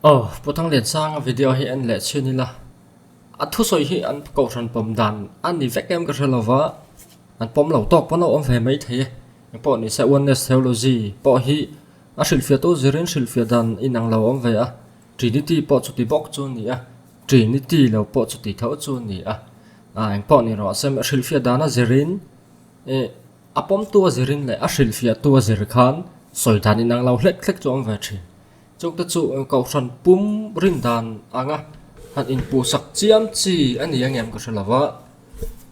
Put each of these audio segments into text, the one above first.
Aw, Pu Thangliansanga video hi en leh chhin ila, a thusawi hi an kohhran pawm dan a ni vek em ka hre lo va, an pawm lo tawk pawn a awm ve mai thei e. Eng pawh ni se Oneness Theology pawh hi a hrilhfiahtu zirin hrilhfiah dan inang lo a awm ve a, Trinity pawh chuti bawk chu a ni a, Trinity lo pawh chuti tho chu a ni a. Eng pawh ni rawh se hrilhfiah dana zirin ih a pawmtu a zirin leh a hrilhfiahtu a zir khan sawi dan inang lo hlek hlek chu a awm ve thin. Chungte chu kohhran pum rin dan anga han inpuhsak chiam chi a ni ang em ka hre lo va,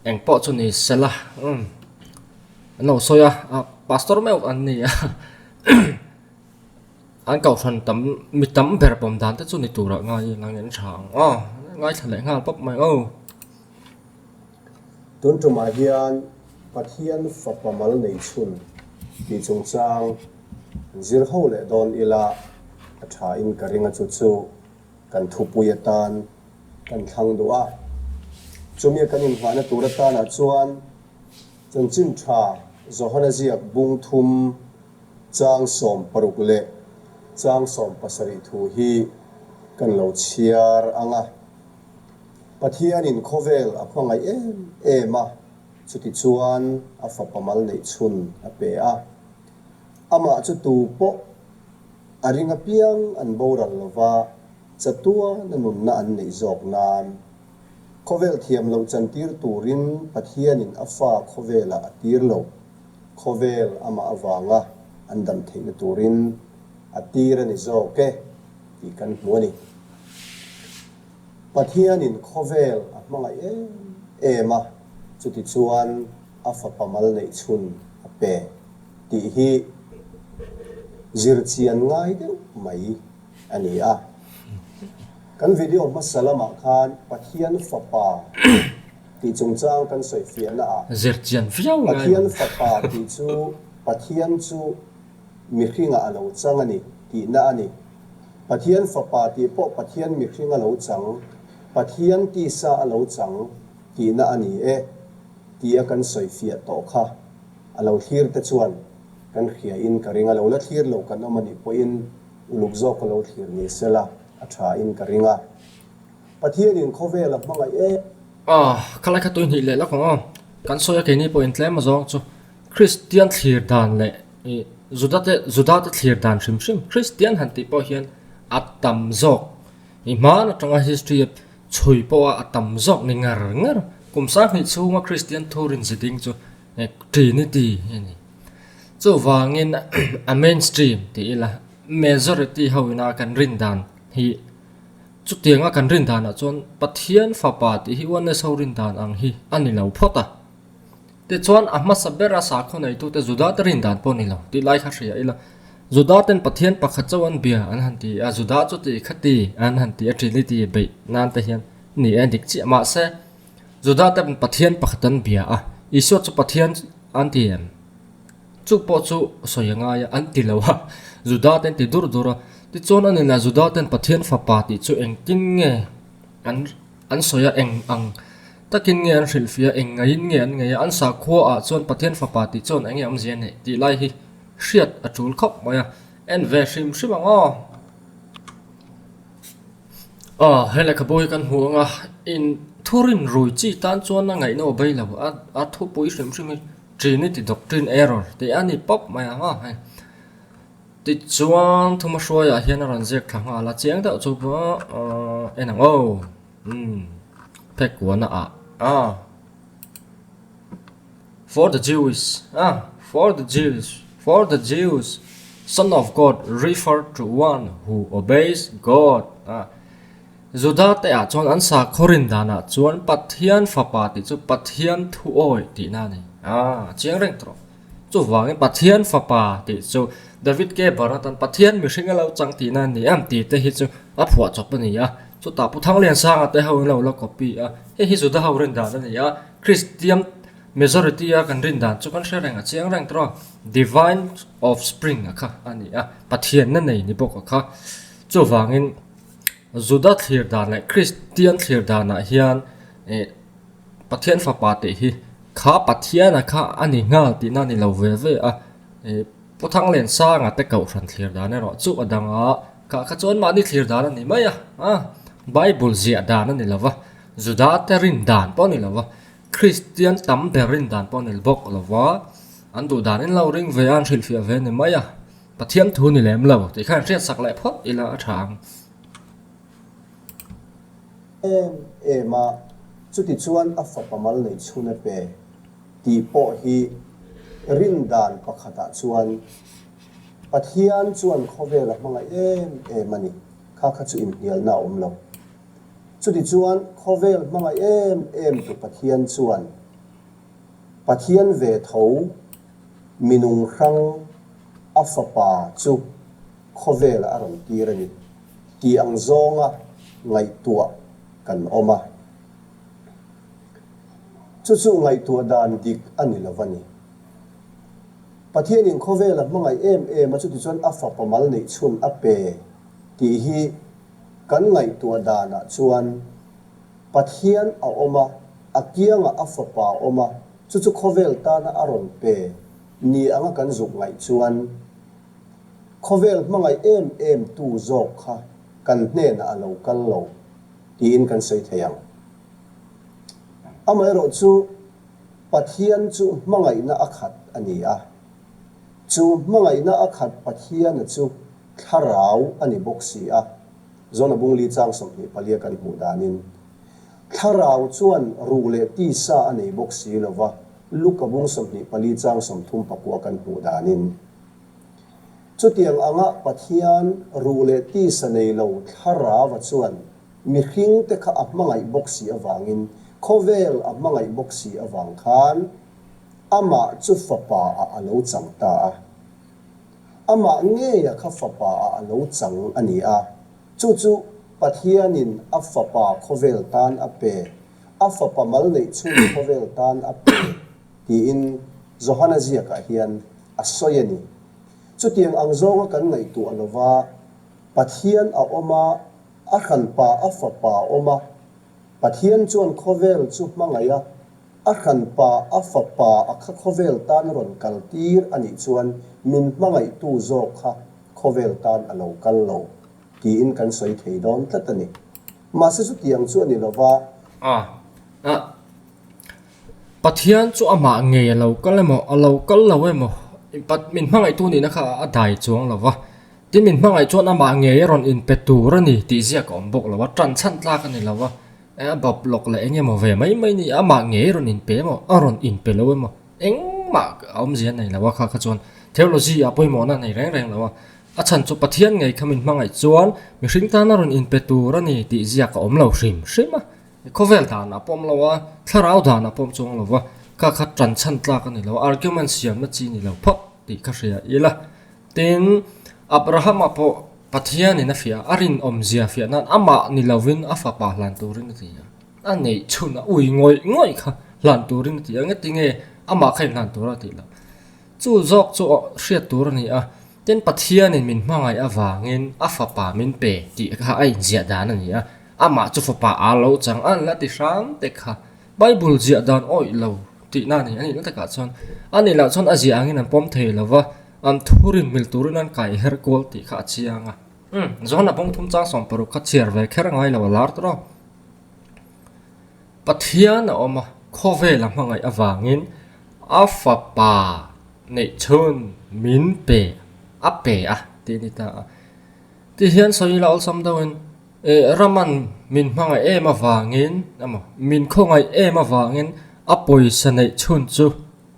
eng pawh chu ni se la umm an lo sawi a pastor meuh an ni a an kohhran tam mi tam ber pawm dan te chu ni turah ngai ila an tha ang aw ngaithla leh nghal pawp mai aw. Tun tumah hian Pathian fapa mal nei chhun tih chungchang zir ho leh dawn ila a tha in ka ring a chu chu kan thupui atan kan thlang duh a. Chumi kan inghahna tur atanah chuan chanchin tha Johana ziak bung thum chang 16 leh chang 17 thu hi kan lo chhiar ang a. Pathianin khawvel a hmangaih em em a, chutichuan a fapa mal neih chhun a pe a. Amah chu tu pawh a ring apiang an boral lova, chatuana nunna an neih zawk nan. Khawvel thiam loh chantir turin Pathianin a fa khawvelah a tir lo, khawvel amah avanga an dam theihna turin a tir a ni zawk e tih kan hmu a ni. Pathianin khawvel a hmangaih em em a, chutichuan a fapa mal neih chhun a pe tih hi zirchian ngai deuh mai a ni a. Kan video hmasa lamah khan Pathian fapa tih chungchang kan sawifiahna ah Zirchian viau ngai Pathian fapa tih chu Pathian chu mihringah a lo chang a ni tihna a ni. Pathian Fapa tih pawh Pathian mihring a lo chang, Pathian tisa a lo chang tihna a ni e tia kan sawi fiah tawh kha a lo thlir te chuan kan hria in ka ring a, lo la thlir lo kan awm a nih pawhin uluk zawk a lo thlir ni sela a tha in ka ring a. Pathianin khawvel a hmangaih e. Aw, khalai kha tui hnih leh lawk ang aw. Kan sawi a keini pawhin tlem a zawng chu Kristian thlir dan leh ih Juda te Juda te thlir dan hrim hrim Kristian han tih pawh hian a tam zawk ih hman atanga history a chhui pawh a a tam zawk ni ngar ngar kum sanghnih chhunga Kristian thurin zi ding chu Trinity a ni. Chuvangin a mainstream tih ila majority ho ina kan rin dan hi chutianga kan rin danah chuan Pathian fapa tih hi Oneness ho rin dan ang hi a ni lo phawt a. Tichuan, a hmasa bera sakhaw neitute Juda-te rin dan pawh ni lo tih lai kha hria ila, Juda-ten Pathian pakhat chauh an bia an han ti a, Juda chu ti kha ti an han ti a, Trinity beih nan te hian ni e dik chiah. Mahse, Juda-ten Pathian pakhat an bia a, Isua chu Pathian an ti em? Chu pawh chu sawi a ngai a, an ti lo a, Juda-ten ti dur dur a. Tichuan a nila Juda-ten Pathian fapa tih chu engtin nge an. An sawi a eng ang takin nge an hrilhfiah, eng ngaiin nge an ngei a, an sakhua ah chuan Pathian fapa tih chuan eng nge awmzia neih tih lai hi hriat a tul khawp mai a, en ve hrim hrim ang aw. Aw, he lehkhabu hi kan hmu ang a, in thurin rui chi tan chuan a ngaihna aw bei lo a, a thupui hrim hrim hi Trinity Doctrine Error tih a ni pawp mai ang aw hei. Tichuan thuma hruaiah hian a rawn ziak thla nghal a, chiang deuh chu en ang aw umm phek kuana ah ah For the Jewish ah for the Jews for the Jews son of God refer to one who obeys God ah Juda te ah chuan an sakhaw rin danah chuan Pathian fapa tih chu Pathian thu awi tihna a ni ah chiang reng tawh. Chuvangin Pathian fapa tih chu David K. Barnett-a'n Pathian mihring a lo chang tihna a ni em tih te hi chu a phuah chawp a ni a. Chutah Pu Thangliansanga te ho in lo la copy a, hei hi Juda ho rin dan a ni a, Christian majority a kan rin dan chu kan hre reng a chiang reng tawh a, Divine offspring a kha a ni a, Pathianna nei ni bawk a kha. Chuvangin Juda thlir dan leh Christian thlir danah hian ih Pathian fapa tih hi kha Pathiana kha a ni nghal tihna a ni lo ve ve a, ih Pu Thangliansanga te kohhran thlir dan erawh chu a dang a. Kha kha chuan mahni thlir dan a ni mai a, a Bible ziah dan a ni lo va, Juda te rin dan pawh a ni lo va, Kristian tam ber rin dan pawh a ni bawk lo va, an duh danin lo ring ve a, an hrilhfiah ve a ni mai a, Pathian thu ni lem lo tih kha an hriatsak leh phawt ila a tha ang. Em em a, chutichuan a fapa mal neih chhun a pe tih pawh hi rin dan pakhatah chuan Pathian chuan khawvel a hmangaih em em a ni, kha kha chu inhnialna a awm lo. Chutichuan khawvel hmangaih em em tu Pathian chuan Pathian ve tho minung hrang a fapa chu khawvelah a rawn tir a ni tih ang zawnga ngaihtuah kan awm a. Chu chu ngaihtuah dan dik a ni lo a ni. Pathianin khawvel a hmangaih em em a, chutichuan a fapa mal neih chhun a pe tih hi kan ngaihtuah danah chuan Pathian a awm a, a kiangah a fapa a awm a, chu chu khawvel tana a rawn pe ni anga kan zuk ngaih chuan khawvel hmangaih em em tu zawk kha kan hnenah a lo kal lo tiin kan sawi thei ang. Amaherawhchu Pathian chu hmangaihna a khat a ni a. Chu hmangaihna a khat Pathiana chu thlarau a ni bawk si a. Zona Bungli chang 24 kan hmuh danin, Thlarau chuan ruh leh tisa a nei bawk si lo va, Luka bung 24 chang 39 kan hmuh danin. Chutiang anga Pathian ruh leh tisa nei lo thlarauva chuan Mihringte kha a hmangaih bawk si avangin, khawvel a hmangaih bawk si avang khan amah chu fapa ah a lo chang ta a. Amah ngeia kha fapa ah a lo chang a ni a, chu chu Pathianin a fapa khawvel tan a pe, a fapa mal neih chhun khawvel tan a pe tiin Johana ziakah hian a sawi a ni. Chutiang ang zawnga kan ngaihtuah lova Pathian a awm a, A hranpa a fapa a awm a, Pathian chuan khawvel chu hmangaih a, a hranpa a fapa a kha khawvel tan rawn kal tir a nih chuan min hmangaihtu zawk kha khawvel tan a lo kal lo tiin kan sawi thei dawn tlat a ni. Mahse chutiang chu a ni lo va. A, a, Pathian chu amah ngei a lo kal emaw, a lo kal lo emaw, min hmangaihtu nihna kha a dai chuang lo va. Tin min hmangaih chuan amah ngei a rawn inpe tur a ni tih ziak a awm bawk lo a, ṭan chhan tlak a ni lo a, a bawp lawk leh eng emaw ve mai mai ni, amah ngei a rawn inpe emaw, a rawn inpe lo emaw, engmah a awmzia a nei lo a kha kha chuan theology ah pawimawhna a nei reng reng lo a, a chhan chu Pathian ngei kha min hmangaih chuan mihring tan a rawn inpe tur a ni tih ziak a awm lo hrim hrim a, khawvel dan ah pawm lo a, thlarau dan ah pawm chuang lo a, kha kha ṭan chhan tlak a ni lo a, argument siamna chi ni lo phawt tih kha hria ila. Tin, Abrahama pawh Pathianin a fiah a, a rinawmzia fiah nan amah ni lovin a fapa hlan turin a ti a. A neih chhun a ui ngawih ngawih kha hlan turin a ti a, engati nge amah kha inhlan tura a tih loh. Chu zawk chu hriat tur a ni a, tin Pathianin min hmangaih avangin a fapa min pe tih kha a inziah dan a ni a, amah chu fapa a lo chang a la ti hram te kha Bible ziah dan awih lo tihna a ni. A nihna takah chuan a nih loh chuan a ziah angin an pawm thei lo va. An thurin mil turin an kai her kual tih kha a chiang a. Umm, Johana bawng thum chang 60 kha chhiar ve kher ngai lo a lar tawh a. Pathian a awm a, khawvel a hmangaih avangin a fapa neih chhun min pe a pe a tih a ni ta a. Tihian sawi ila awlsam deuhin eh Raman min hmangaih em avangin emaw min khawngaih em avangin a pawisa neih chhun chu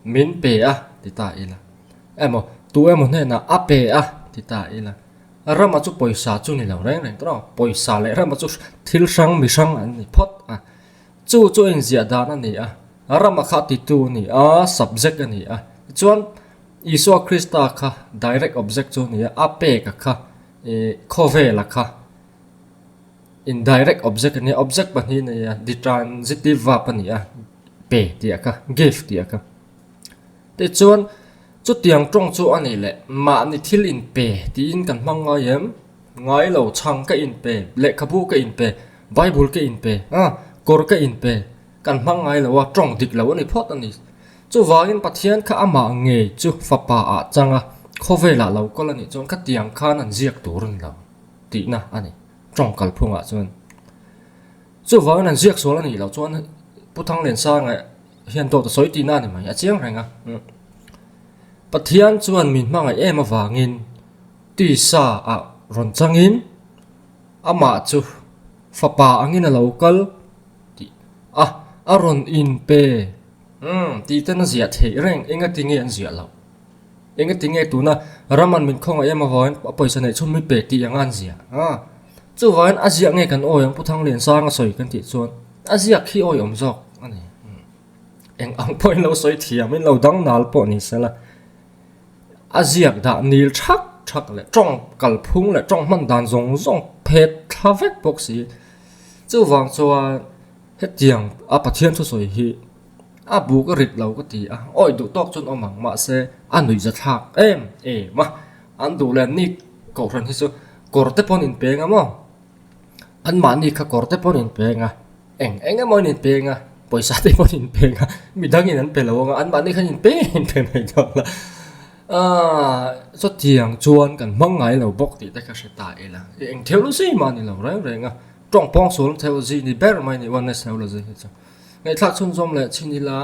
Min pe a, ti ta ila. Emaw, tu emaw hnenah a pe a, ti ta ila. Rama chu pawisa chu ni lo reng reng tawh a, pawisa leh rama chu thil hrang mi hrang an ni phawt a. Chu chu a inziah dan a ni a, rama kha titu a ni a, subject a ni a. Tichuan, Isua Krista kha direct object chu a ni a, a peka kha, ih khawvela kha indirect object a ni a, object pahnih a ni a, detransitive verb a ni a. Pe tih a kha, give tih a kha. Tichuan, chutiang tawng chu a nih leh mahni thil inpe tiin kan hmang ngai em? Ngai lo, chhang ka inpe, lehkhabu ka inpe, Bible ka inpe, a, kawr ka inpe, kan hmang ngai lo a, tawng dik lo a ni phawt a ni. Chuvangin Pathian kha amah ngei chu fapa ah chang a, khawvelah lo kal a nih chuan khatiang khan an ziak tur a ni lo. tihna a ni tawng kalphungah chuan. Chuvangin an ziak sual a nih loh chuan Pu Thangliansanga hian dawt a sawi tihna a ni mai, a chiang reng a. Pathian chuan min hmangaih em avangin tisa ah rawn changin amah chu fapa angin a lo kal tih a, a rawn inpe umm tih ten a ziah theih reng, engati nge an ziah loh? Engati nge tuna Raman min khawngaih em avangin a pawisa neih chhun min pe tih ang a an ziah a, chuvangin a ziah nge kan awi ang Pu Thangliansanga sawi kan tih chuan a ziak khi awi awm zawk a ni. Eng ang pawhin lo sawi thiam in lo dang nal pawh ni sela a ziak dah nil thak thak leh tawng kalphung leh tawng hman dan zawng zawng phet thla vek bawk si. Chuvang chuan hetiang a Pathian thusawi hi a buk a rit lo ka ti a, awi duh tawk chuan awm ang mahse a nuihza thlak em em a, an duh leh ni kohhran hi chu kawr te pawn inpeng a maw anmahni kha kawr te pawn inpeng a. Eng eng emaw in inpeng a, pawisa te pawh in inpeng a, midang in an pe lo ang a, anmahni khan inpeng in pe mai dawn a. Aaa chutiang chuan kan hmang ngai lo bawk tih te kha hre ta ila. Eng theology mah ni lo reng reng a, tawng pawng sual theology ni ber mai ni oneness theology hi chu. Ngaihthlak chhunzawm leh chin ila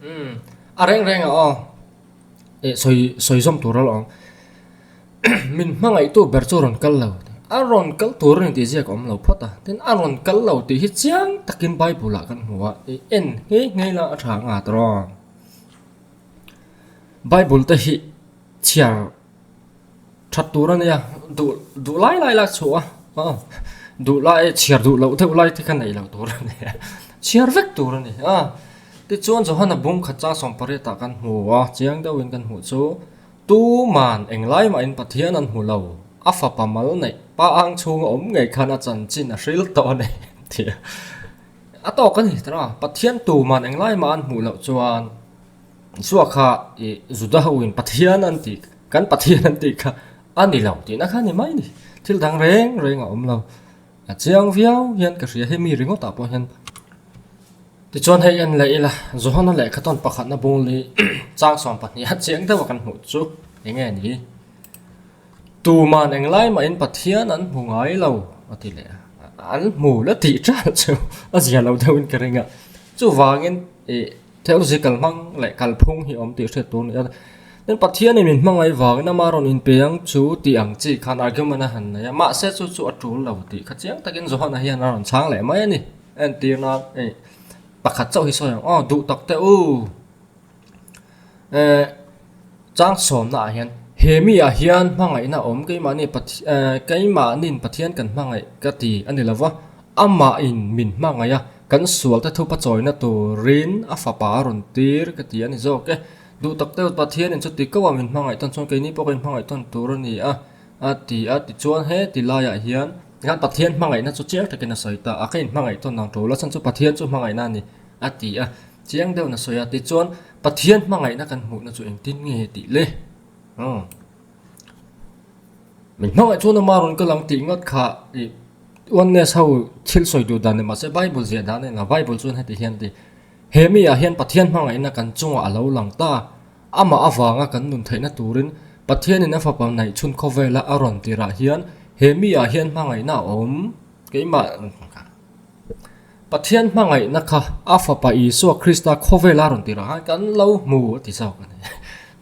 umm a reng reng ah aw. Eh sawi sawi zawm tur alawm min hmangaihtu ber chu rawn kal lo a rawn kal tur a ni tih ziak a awm lo phawt a tin a rawn kal lo tih hi chiang takin bible ah kan hmu a ih en ngei ngei la a tha nga tawh bible te hi chhiar That tur a nia, duh duh lai lai la chhuah a, aw duh lai chhiar duh loh deuh lai te kha neih loh tur a ni a, chhiar vek tur a ni a. Tichuan Johana bung khat chang sawmpariat ah kan hmu a, chiang deuhin kan hmuh chu tuman englai mahin Pathian an hmu lo, a fapa mal neih pa ang chhunga awm ngei khan a chanchin a hril tawh a ni tih a, a tawk a ni tawh a, Pathian tuman englai mah an hmuh loh chuan Isua kha ih Juda ho in Pathian an tih kan Pathian an tih kha a ni lo tihna kha a ni mai ni. Thil dang reng reng a awm lo. A chiang viau hian ka hria hemi ringawt ah pawh hian. Tichuan hei en leh ila Johana lehkha tawn pakhatna bung li chang 12 a chiang deuh a kan hmuh chu eng nge ni? Tuman englai mahin Pathian an hmu ngai lo a ti leh a. An hmu la tih ṭalh chu a zia lo deuhin ka ring a. Chuvangin ih Theology kalhmang leh kalphung hi awm tih hriat tur a ni a. Tin, Pathianin min hmangaih vangin ama rawn inpe ang chu tih ang chi khan argument a han nei a, mahse chu chu a tul lo tih kha chiang takin Johana hian a rawn chhang leh mai a ni. Entir nan hei pakhat chauh hi sawi ang aw, duh tak teh u. Eh, chang sawmna ah hian he mi ah hian hmangaihna awm keimahni Pathian eh keimahnin Pathian kan hmangaih ka ti a ni lova, Amahin min hmangaih a, kan sualte thupa chawina turin a fapa a rawn tir ka ti a ni zawk e. Duh tak deuh Pathianin chuti ko a min hmangaih tawn chuan keini pawh ka inhmangaih tawn tur a ni a, a ti a. Tichuan he ti laiah hian tikhan Pathian hmangaihna chu chiang takin a sawi ta a, ka inhmangaih tawn ang tul a chhan chu Pathian chu hmangaihna a ni a ti a, chiang deuhin a sawi a. Tichuan Pathian hmangaihna kan hmuhna chu engtin nge tih le? Umm. Min hmangaih chuan ama rawn kal ang tih ngawt kha ih Oneness ho thil sawi duh dan ni mahse Bible ziah dan a ni lo. Bible chuan heti hian a ti, He mi ah hian Pathian hmangaihna kan chungah a lo lang ta, amah avanga kan nun theihna turin Pathianin a fapa naih chhun khawvela a rawn tirah hian he mi ah hian hmangaihna a awm. Keimah. Pathian hmangaihna kha a Fapa Isua Krista khawvela rawn tirah khan kan lo hmu a ti zawk a ni.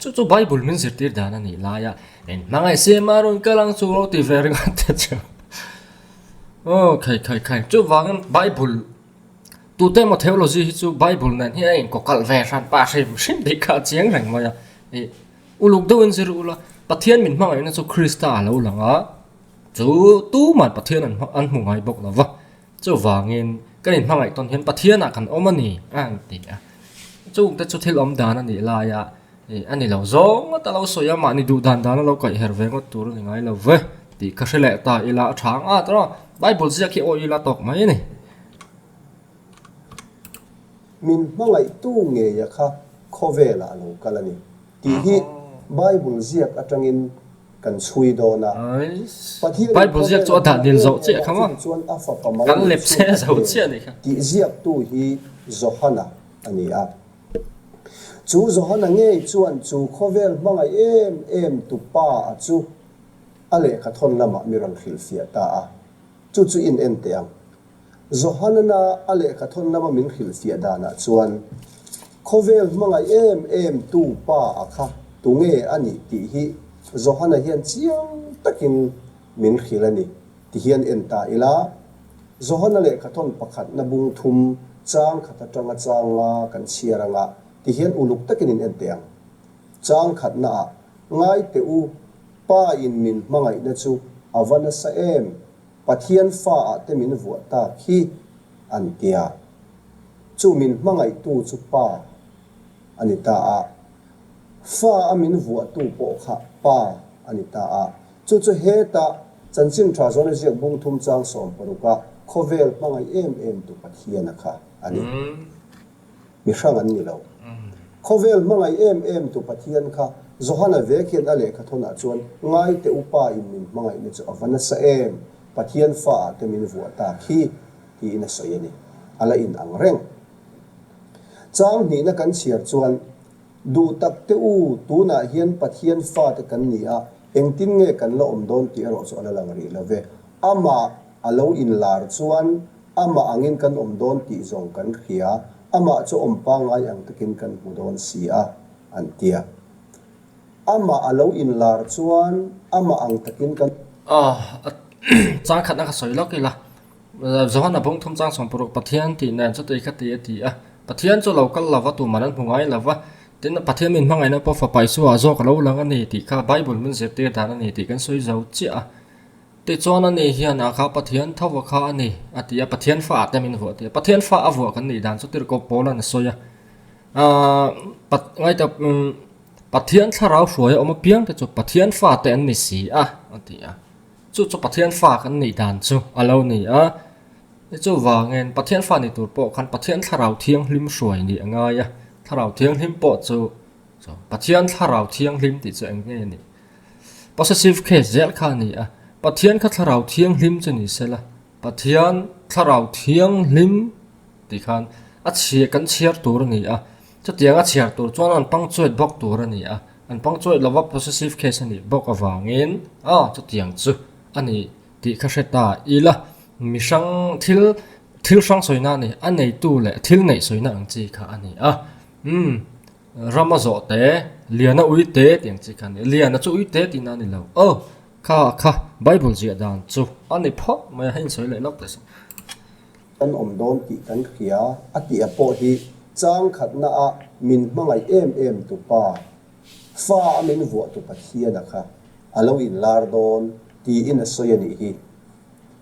Chu chu Bible min zirtir dan a nih laia in hmangaih siam a rawn kal ang chu lo ti ve ringawt te chu. Aw khai khai khai chuvangin Bible tute emaw theology hi chu Bible nen hian a inkawkalh ve hran pah hrim hrim tih kha a chiang reng mai a. Ih uluk deuhin zir ula Pathian min hmangaihna chu Krista a lo lang a, chu tuman Pathian an hmu ngai bawk lo va. Chuvangin, kan inhmangaih tawn hian Pathianah kan awm a ni, a han ti a. Chungte chu thil awm dan a nih laia ih a ni lo zawng ngawt a lo sawi a, mahni duh dan dan a lo kaih her ve ngawt tur a ni ngai lo ve tih ka hre leh ta ila a tha ang a tawh a, Bible ziak hi awi ila tawk mai a ni. Min hmangaihtu ngeia kha khawvelah a lo kal a ni tih hi Bible ziak atangin Kan chhui dawn a. Pathianin Bible ziak chu a dah nil zoh chiah kha maw? Chuan a fapa mal Kan neih lep chhun se a zo pe chiah nih kha. tih ziaktu hi Johana a ni a. Chu Johana ngei chuan chu khawvel hmangaih em em tu pa a chu. A lehkhathawn lamah mi rawn hrilhfiah ta a, chu chu in en teh ang. Johanana a lehkhathawn lama min hrilhfiah danah chuan, Khawvel hmangaih em em tu pa a kha tunge a nih tih hi Johana hian chiang takin min hrilh a ni ti hian en ta ila, Johana lehkhathawn pakhatna bung thum chang khat atanga chang nga kan chhiar anga ti hian uluk takin in en teh ang. Chang khatnaah, Ngai teh u, Pa in min hmangaihna chu a va nasa em, Pathian fa ah te min vuah tak hi, an tia. Chu min hmangaihtu chu Pa a ni ta a. Fa a min vuahtu pawh kha Pa a ni ta a. Chu chu heta Chanchin Tha Zawna ziak bung thum chang 16 a khawvel hmangaih em em tu Pathiana kha a ni. Mi hrang an ni lo. Khawvel hmangaih em em tu Pathian kha Johana vek hian a lehkha thawnah chuan ngai teh u Pa in min hmangaihna chu a va nasa em, Pathian fa ah te min vuah tak hi tiin a sawi a ni. A la in ang reng. Chang hnihna kan chhiar chuan Duh tak teh u, tunah hian Pathian fate kan ni a, engtin nge kan la awm dawn tih erawh chu a la lang rih lo ve. Amah a lo inlar chuan Amah angin kan awm dawn tih zawng kan hria, amah chu awm pangngai ang takin kan hmu dawn si a, an ti a. Amah a lo inlar chuan amah ang takin kan. Aw, chang khatna ka sawi lawk ila. Johana bawng thum chang 60 Pathian tih nen chutei kha ti a ti a. Pathian chu lo kal lova tuman an hmu ngai lova, tin Pathian min hmangaihna pawh fapa Isua zawk a lo lang a ni tih kha Bible min zirtir dan a ni tih kan sawi zo chiah a. Tichuan ani hian a kha Pathian tho a kha a ni, a ti a, Pathian fa ah te min vuah ti a, Pathian fa a vuah kan nih dan chu tirhkoh Paula'n a sawi a, aah ngaihtuah umm Pathian thlarau hruai a awm apiang te chu Pathian fa te an ni si a, a ti a, chu chu Pathian fa kan nih dan chu a lo ni a, chuvangin Pathian fa ni tur pawh khan Pathian thlarau thianghlim hruai nih a ngai a, thlarau thianghlim pawh chu Pathian thlarau thianghlim tih chu eng nge a nih? Possessive case zel kha a ni a, Pathian kha thlarau thianghlim chu ni sela, Pathian thlarau thianghlim tih khan a chhiar kan chhiar tur a ni a, chutiang a chhiar tur chuan an punctuate bawk tur a ni a, an punctuate lova possessive case a nih bawk avangin aw chutiang chu a ni tih kha hre ta ila, mi hrang thil thil hrang sawina a ni, a neitu leh thil neih sawina ang chi kha a ni a, umm. Rama zawh te, Liana ui te tih ang chi kha a ni. Liana chu ui te tihna a ni lo. Aw, kha kha Bible ziah dan chu a ni phawt mai a, hei insawi leh lawk teh se. Kan awm dawn tih kan hria a tih a pawh hi chang khatna a min hmangaih em em tu pa, fa a min vuah tu Pathiana kha a lo inlar dawn tiin a sawi a nih hi.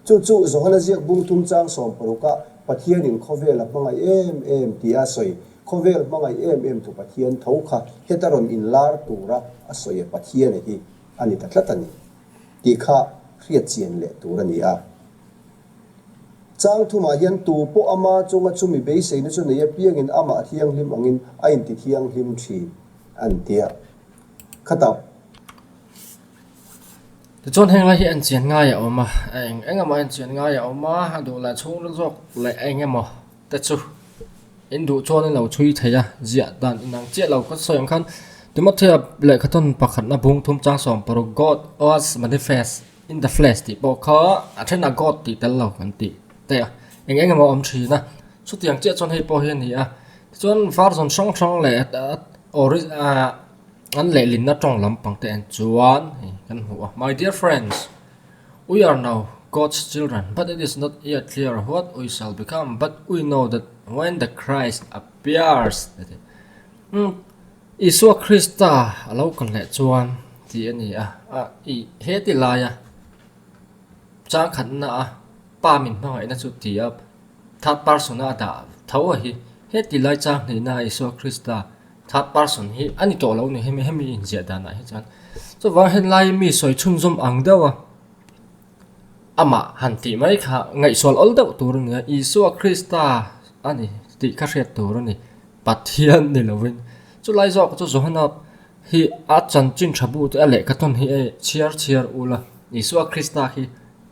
Chu chu Johana ziak bung thum chang 60 ah Pathianin khawvel a hmangaih em em tia a sawi. Khawvel hmangaih em em thu Pathian tho kha heta rawn inlar tura a sawi a Pathiana hi a ni ta tlat a ni tih kha hriat chian leh tur a ni a. Chang thumah hian tu pawh ama chunga chumi beiseina chu nei apiangin amah thianghlim angin a inti thianghlim thin an tia. Khatah. Tichuan heng lai hi en chian ngai a awm a, a eng eng emaw en chian ngai a awm a, a duh leh chhungril zawk leh eng emaw te chu in duh chuan in lo chhui thei a, ziah dan inang chiah lo ka sawi ang khan Timothea lehkhathawn pakhatna bung thum chang 60 God was manifest in the flesh tih pawh kha a thenah God tih tel lo kan tih te a, eng eng emaw a awm thin a, chutiang chiah chuan hei pawh hi a ni a, tichuan version hrang hrang leh ori ah. An lehlinna tawng lampang te en chuan hei kan hmu a, My dear friends, we are now God's children, but it is not yet clear what we shall become, but we know that when the Christ appears a ti. Umm Isua Krista a lo kal leh chuan tih a ni a, a i he ti laia chang khatna a pa min hmangaihna chu ti a third person a dah tho a hi, he ti lai chang hnihna a Isua Krista Third person hi a ni tawh lo ni hemi hemi inziah danah hi chuan chuvang helai mi sawi chhunzawm ang deuh a amah han tih mai kha ngaihsual awl deuh tur a ni a Isua Krista a ni tih kha hriat tur a ni Pathian ni lovin chulai zawk chu Johana hi a chanchin tha bu te a lehkha tawn hi e chhiar chhiar ula Isua Krista hi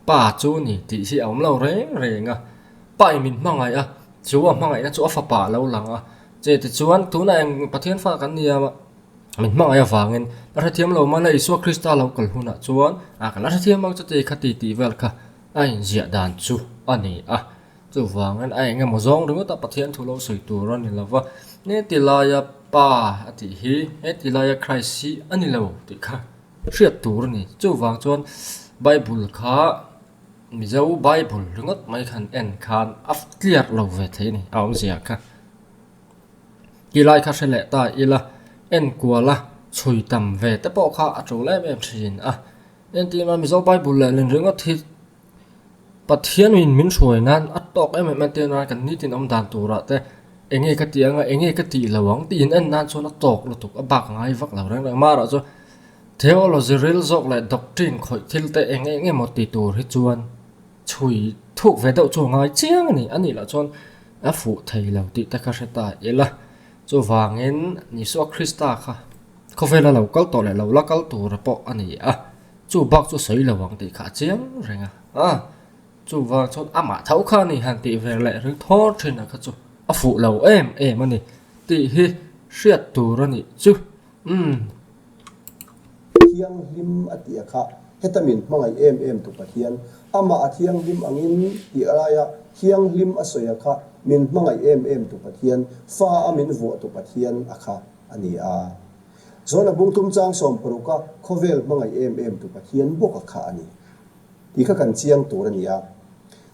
pa chu ni tih hi a awm lo reng reng a pa in min hmangaih a chu a hmangaihna chu a fapa a lo lang a. Che tichuan tunah eng Pathian fa kan ni a. Min hmangaih avangin la hrethiam lo mahla Isua Krista lo kal hunah chuan a kan la hrethiam ang chu tih kha ti tih vel kha a inziah dan chu a ni a. Chuvangin a eng emaw zawng ringawt a Pathian thu lo sawi tur a ni lo va, heti laia Pa a tih hi heti laia Christ hi a ni lo tih kha hriat tur a ni. Chuvang chuan Bible kha Mizo Bible ringawt mai khan en khan a clear lo ve thei a ni a awmzia kha. Ti lai kha hre leh ta ila, enkual a chhui tam ve te pawh kha a tul em em thin a. Entirna Mizo Bible leh lin ringawt hi Pathian in min hruai nan a tawk em em entirna kan nitin awm dan turah te enge ka tih anga enge ka tih lo ang tih in en nan chuan a tawk lutuk a bak ngai vak lo reng reng. Amaherawh chu theology ril zawk leh doctrine khawih thil te eng eng emaw ti tur hi chuan Chhui thuk ve deuh chu a ngai chiang a ni. A nih lah chuan a fuh thei lo tih te kha hre ta ila. Chuvangin Isua Krista kha khawvela lo kal tawh leh lo la kal tura pawh a ni a. Chu bak chu sawi lo ang tih kha a chiang reng a. A, chuvang chuan amah tho kha a ni han tih ve leh ring thawr thin a kha chu a fuh lo em em a ni tih hi hriat tur a nih chu. Umm. Thianghlim a tih a kha, heta min hmangaih em em tu Pathian, amah a thianghlim angin tih laia thianghlim a sawi a kha, min hmangaih em em tu Pathian, fa a min vuah tu Pathian a kha a ni a. Zawna bungtum chang sawmparuka khawvel hmangaih em em tu Pathian bawk a kha a ni. Tih kha kan chiang tur a ni a.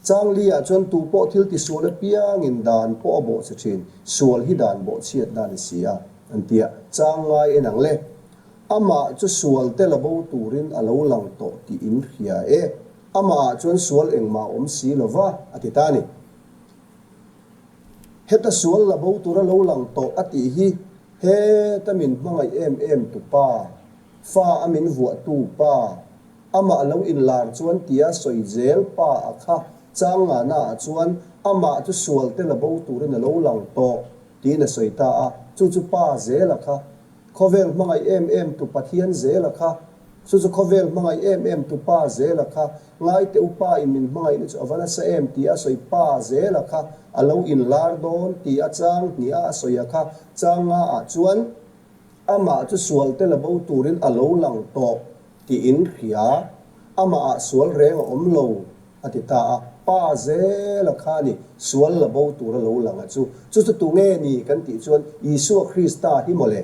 Changli-ah chuan tu pawh thil tisual apiangin dan pawh a bawhchhe thin, sual hi dan bawhchhiatna a ni si a, an ti a. Chang ngai en ang le. Amah chu sual te la bo turin a lo lang tawh tih in hria e. Amahah chuan sual engmah a awm si lo va, a ti ta a ni. Heta sual la bo tura lo lang tawh a tih hi heta min hmangaih em em tu pa, fa a min vuahtu pa, Amah lo inlar chuan tia sawi zel pa a kha chang ngahna ah chuan amah chu sual te la bo turin a lo lang tawh tiin a sawi ta a, chu chu pa zel a kha. Khawvel hmangaih em em tu Pathian zel a kha. Chu chu khawvel hmangaih em em tu pa zel a kha. Ngaite u pa in min hmangaihna chu a va nasa em tia a sawi pa zel a kha a lo inlar dawn tia chang hnih a a sawi a kha chang nga ah chuan amah chu sual te la bo turin a lo lang tawh Tiin hria, amahah sual reng a awm lo, a ti ta a. Pa zela kha ni, sual la bo tura lo lang a chu. Chu chu tunge ni kan tih chuan Isua Krista hi mawle.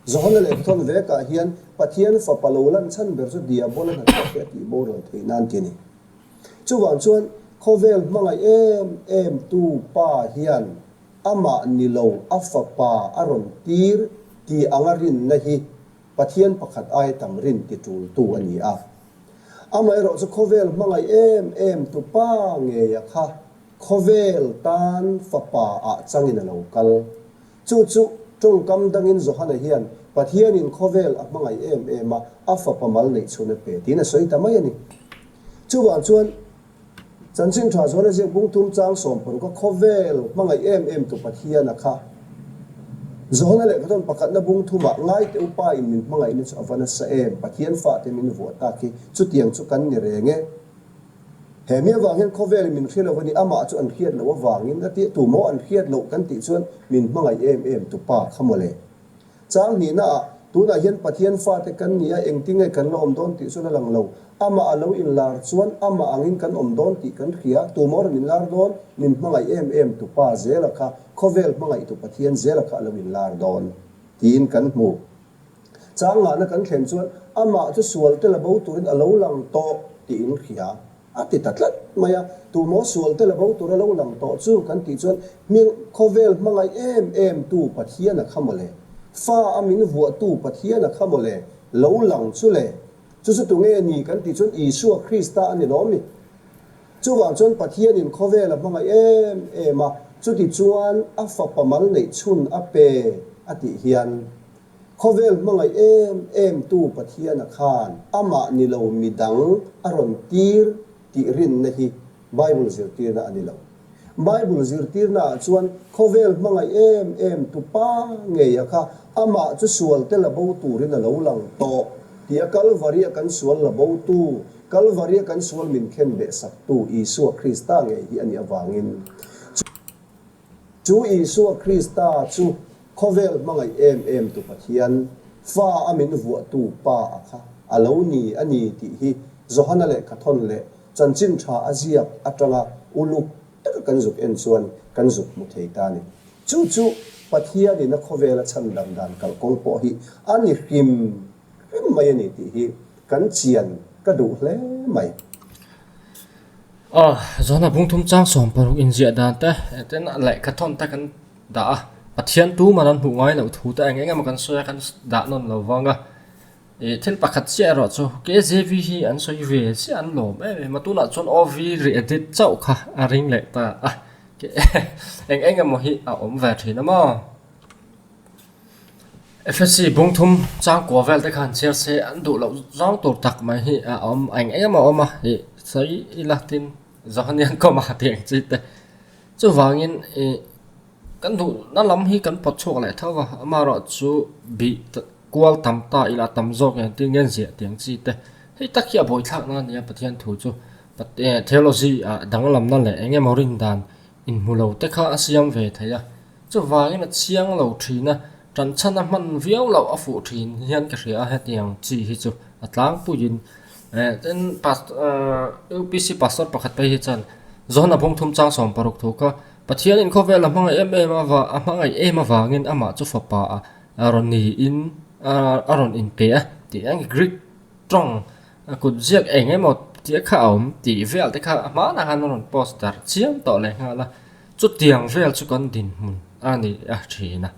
Johana lehkhathawn vekah hian Pathian fapa lo lan chhan ber chu Diabola hnathawk hi a tih boral theih nan ti a ni. Chuvang chuan khawvel hmangaih em em tu Pa hian amah ni lo a fapa a rawn tir tih anga rinna hi Pathian pakhat aia tam rin ti tultu a ni a. Amaherawh chu khawvel hmangaih em em tu pa ngeia kha khawvel tan fapa ah changin a lo kal. Chu chu tawngkam dangin Johana hian Pathianin khawvel a hmangaih em em a, a fapa mal neih chhun a pe tiin a sawi ta mai a ni. Chuvang chuan Chanchin tha zual a ziak bung thum chang 60 a khawvel hmangaih em em tu Pathian a kha. Johana lehkhathawn pakhatna bung thumah ngaite upa in min hmangaihna chu a va nasa em, Pathian fate min vuah tak hi chutiang chu kan ni reng e. He mi avang hian khawvel in min hria lo a ni, amah chu an hriat loh avangin a tia tu maw an hriat loh kan tih chuan min hmangaih em em tu pa kha mawle. Chang hnihnaah, tunah hian Pathian fate kan ni a, engtin nge kan la awm dawn tih chu la lang lo. Amah a lo inlar chuan amah angin kan awm dawn tih kan hria. Tumawh rawn inlar dawn, min hmangaih em em tu Pa zela kha, khawvel hmangaihtu Pathian zela kha a lo inlar dawn tiin kan hmu. Chang ngahna kan thlen chuan amah chu sual te la bo turin a lo lang tawh tiin hria. A ti ta tlat mai a, tumaw sual te la bo tura lo lang tawh chu kan tih chuan hming khawvel hmangaih em em tu Pathian a kha mawle, fa a min vuah tu Pathian a kha mawle, lo lang chu le. Chu chu tunge ni kan tih chuan Isua Krista a ni lawm ni. Chuvang chuan Pathianin khawvel a hmangaih em em a, chuti chuan a fapa mal neih chhun a pe a tih hian Khawvel hmangaih em em tu Pathiana khan amah ni lo midang a rawn tir tih rinna hi Bible zirtirna a ni lo. Bible zirtirna ah chuan khawvel hmangaih em em tu pa ngeia kha amah chu sual te la bo turin a lo lang tawh tih a Kalvaria kan sual la bo tu, Kalvaria kan sual min khen beh sak tu Isua Krista ngei hi a nih avangin chu Isua Krista chu. Khawvel hmangaih em em tu Pathian fa a min vuahtu Pa a kha a lo ni a ni tih hi Johana lehkhathawn leh chanchin tha a ziak atanga uluk taka kan zuk en chuan kan zuk hmu thei ta a ni. Chu chu Pathianin a khawvel a chhandam dan kalkawng pawh hi a ni hrim hrim mai a ni tih hi kan chian ka duh hle mai. Aw, Johana bungthum chang 60 inziah dan te, tin lehkhathawn te kan dah a, Pathian tuman an hmuh ngai loh thu te eng eng emaw kan sawi a, kan dah nawn lo vang a. Ih thil pakhat chiah erawh chu KJV hi an sawi ve chiah an lawm em em a, tunah chuan OV re-edit chauh kha a ring leh ta a, eng eng emaw hi a awm ve thin a maw. FSC bungthum changkua vel te khan chhiar se an duh loh zawng tur tak mai hi a awm eng eng emaw a awm a, ih sawi ila tin Johanian kawma tih ang chi te. Chuvangin ih kan duhna lam hi kan pawt chhuak leh tho va, amaherawh chu bih kual tam ta ila tam zawk eng tin nge ziah tih ang chi te. Hei tak hi a buaithlak na a nia Pathian thu chu theology ah danglamna leh eng emaw rin dan inhmu lo te kha a siam ve thei a. Chuvangin a chiang lo thin a, tanchhan a hman viau loh a fuh thin hian ka hria a hetiang chi hi chu a tlangpuiin. Tin UPC pastor pakhat phei hi chuan Johana Bungthum chang 60 thu kha Pathianin khawvel a hmangaih em em a a hmangaih em avangin amah chu fapa a rawn niin a rawn inpe a tih ang Greek tawng a kut ziak eng emaw tih kha a awm tih vel te kha a hmanah khan a rawn post darh chiam tawh leh nghal a. Chutiang vel chu kan dinhmun a ni a thin a,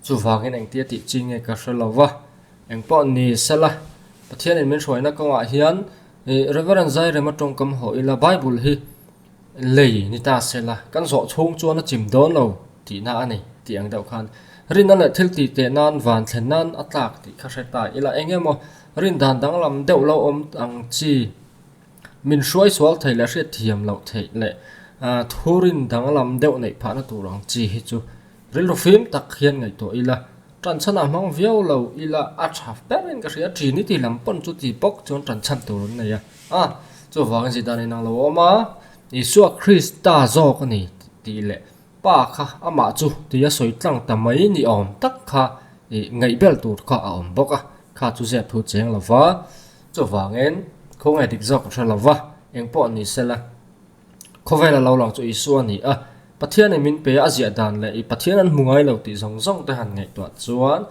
chuvangin engtia tih chi nge ka hre lo va, engpawh ni sela Pathianin min hruaina kawngah hian ih Reverend Zairema tawngkam haw ila Bible hi lei ni ta sela kan zawh chhung chuan a chim dawn lo tihna a ni tih ang deuh khan rinna leh thil tih teh nan van thlen nan a tlak tih kha hre ta ila eng emaw rin dan danglam deuh lo awm ang chi. Min hruai sual theih leh hriat thiam loh theih leh thurin danglam deuh neih phahna tur ang chi hi chu rilru fim tak hian ngaihtuah ila, tanchhanah hmang viau lo ila a tha berin ka hria Trinity lam pawn chu ti bawk chuan tanchhan tur an nei a, a chuvangin zirdan inang lo awm a, Isua Krista zawk a ni tih leh Pa kha amah chu tia sawi tlang ta mai ni awm tak kha ih ngaihbel tur kha a awm bawk a, kha chu zep thu cheng lo va, chuvangin khawngaih dik zawk ka hre lo va, engpawh ni sela khawvela lo lang chu Isua a ni a, Pathianin min pe a ziah dan leh ih Pathian an hmu ngai lo tih zawng zawng te han ngaihtuah chuan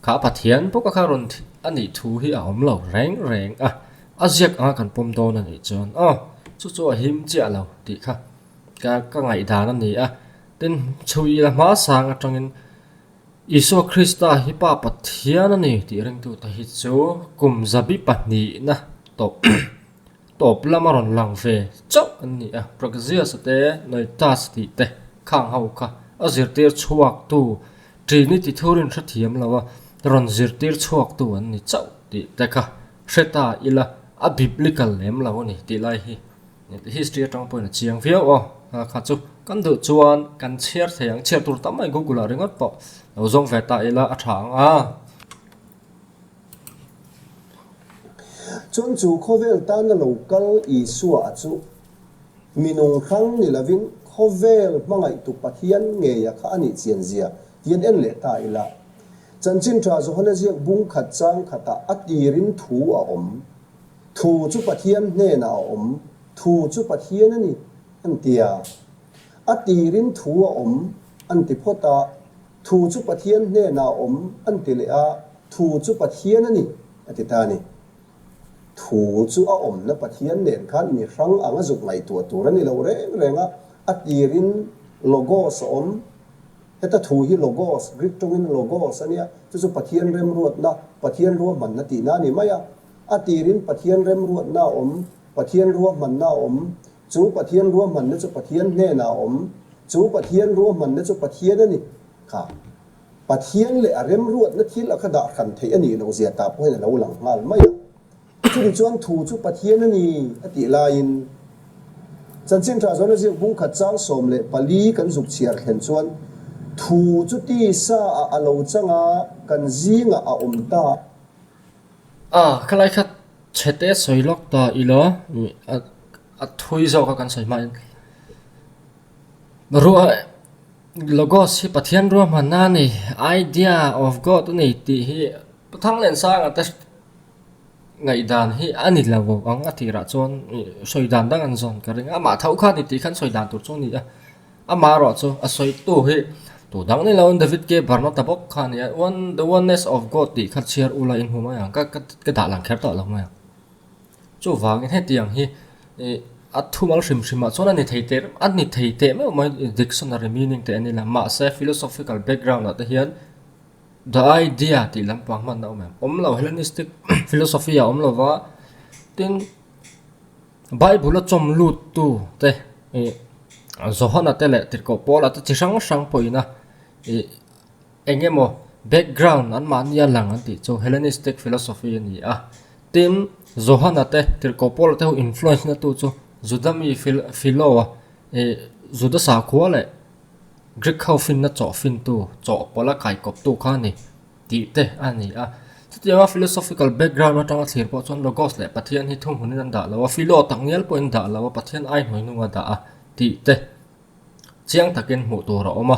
kha Pathian bawka kha rawn a nih thu hi a awm lo reng reng a, a ziak anga kan pawm dawn a nih chuan aw chu chu a him chiah lo tih kha. Ka ka ngaihdan a ni a, tin chhui ila hma sang atangin Isua Krista hi Pa Pathian a ni tih ringtute hi chu kum zabi pahnihna tawp tawp lama rawn lang ve chauh an ni a, Praxias te Noetas tih te khang ho kha a zirtir chhuaktu Trinity thurin hrethiam lo a rawn zirtir chhuaktu an ni chauh tih te kha hre ta ila a biblical lem lo a ni tih lai hi. History atang pawhin a chiang viau aw, kha chu kan duh chuan kan chhiar thei ang, chhiar tur tam mai Google ah ringawt pawh lo zawng ve ta ila a tha ang a. Chuan chu khawvel tana lo kal Isua a chu mi nung hrang ni lovin khawvel hmangaihtu Pathian ngeia kha a nih chian zia tian en leh ta ila. Chanchin tha Johana ziak bung khat chang khatah a tirin thu a awm. Thu chu Pathian hnenah a awm, thu chu Pathian a ni, an ti a. A tirin thu a awm, an ti phawt a, thu chu Pathian hnenah a awm, an ti leh a, thu chu Pathian a ni, a ti ta a ni. Thu chu a awmna Pathian nen khan mi hrang anga zuk ngaihtuah tur a ni lo reng reng a, a tirin Logos a awm, heta thu hi Logos, Greek tawngin Logos a nia, chu chu Pathian remruatna, Pathian ruahmanna tihna a ni mai a. A tirin Pathian remruatna a awm, Pathian ruahmanna a awm, chu Pathian ruahmanna chu Pathian hnenah a awm, chu Pathian ruahmanna chu Pathian a ni kha. Pathian leh a remruatna thil a kha dah hran theih a nih loh zia tah pawhin a lo lang nghal mai a. Chumi chuan thu chu Pathian a ni a tih laiin Chanchin Tha Zawna ziak bung khat chang 14 kan zuk chhiar thlen chuan thu chu tisa ah a lo chang a, kan zingah a awm ta. A, khalai kha chhete sawi lawk ta ila a thui zawk a kan sawi hmain ruah. Logos hi Pathian ruahmanna a ni, idea of God a ni tih hi Pu Thanglensanga te ngaihdan hi a ni lo ang a tirah chuan sawi dan dang an zawn ka ring a, amah tho kha a ni tih khan sawi dan tur chu a ni a, amah erawh chu a sawitu hi tu dang ni loin David K Barnota bawk kha a ni a, one the oneness of God tih kha chhiar ula inhmu mai ang ka ka dah lang kher tawh lo mai ang. Chuvangin hetiang hi ih a thumal hrim hrimah chuan a ni thei teh a ni thei teh meuh mai dictionary meaning te an ila mahse philosophical background ah te hian the idea tih lampang hman a awm em awm lo Hellenistic philosophy ah awm lo va tin Bible a chawm lut tu te ih Johana te leh Tirhkoh Paula te chi hrang hrang pawhin a ih. Eng emaw background an mahnia lang an tih chu Hellenistic philosophy a ni a. Tin, Johana te, Tirhkoh Paula te ho influence na tu chu Juda mi Philo a, ih Juda sakhua leh Greek ho finna chawh fintu, chawhpawlh a kaikawptu kha a ni tih te a ni a. Chutianga philosophical background atanga thlir pawh chuan Logos leh Pathian hi thuhmunin an dah lo a, Philo takngial pawhin dah lo a, Pathian ai hnuaihnung a dah a tih te chiang takin hmuh tur a awm a.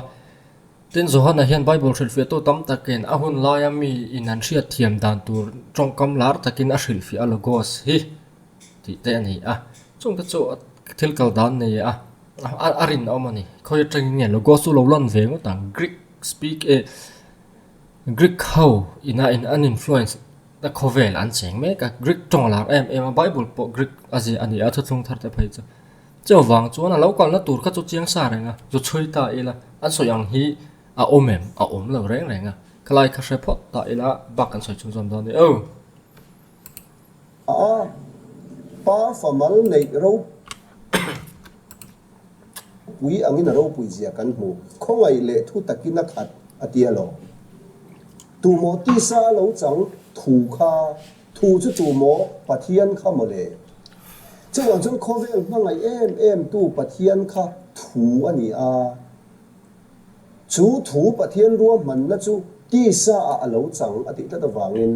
Tin, Johana hian Bible hrilhfiahtu tam takin a hun laia mi in an hriat thiam dan tur tawngkam lar takin a hrilhfiah a Logos hi tih te a ni a. Chungte chu thil kal dan nei a, a rinawm a ni. Khawi atangin nge Logos chu lo lan ve ngawt ang? Greek speak eh Greek ho ina in an influence na khawvel an cheng mek a. Greek tawng lar em em a, Bible pawh Greek a ziah a ni a, thuthlung thar te phei chu. Chuvang chuan a lo kalna tur kha chu chiang sa reng a, zu chhui ta ila, an sawi ang hi a awm em? A awm lo reng reng a, khalai kha hre phawt ta ila bak kan sawi chhunzawm dawn ni o. A pa famal neih ropui angin a ropui zia kan hmu, khawngaih leh thu takin a khat a tia lo. Tumaw tisa a lo chang thu kha Thu chu tu maw Pathian kha maw le? Chuvang chuan khawvel hmangaih em em tu Pathian kha thu a ni a. Chu thu Pathian ruahmanna chu tisa ah a lo chang a tih tlat avangin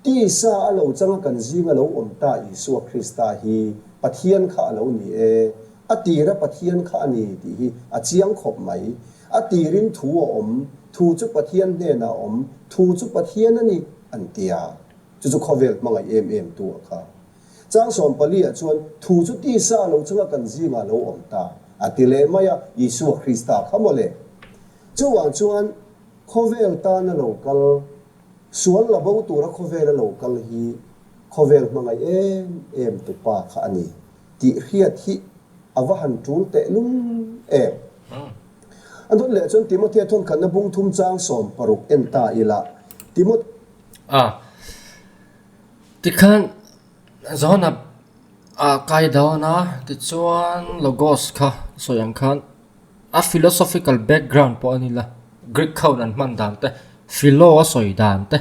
tisa a lo chang a kan zinga lo awm ta Isua Krista hi Pathian kha a lo ni e, a tira Pathian kha a ni tih hi a chiang khawp mai. A tirin thu a awm, thu chu Pathian hnenah a awm, thu chu Pathian a ni. An ti a, chu chu khawvel hmangaih em em tu a kha. Chang 14 ah chuan thu chu tisa lo chunga kan zingah lo awm ta a ti leh mai a, Isua Krista kha maw le. Chuvang chuan khawvel tana lo kal, sual la bo tura khawvela lo kal hi khawvel hmangaih em em tu pa kha a ni tih hriat hi a va han tul tehlul em. A dawt leh chuan Timothea thawnkhatna bung thum chang 16 en ta ila, Timoth. A, tikhan Johana a kai dawn a, tichuan Logos kha sawi ang khan a philosophical background pawh a ni la, Greek ho an hman dan te, Philo a sawi dan te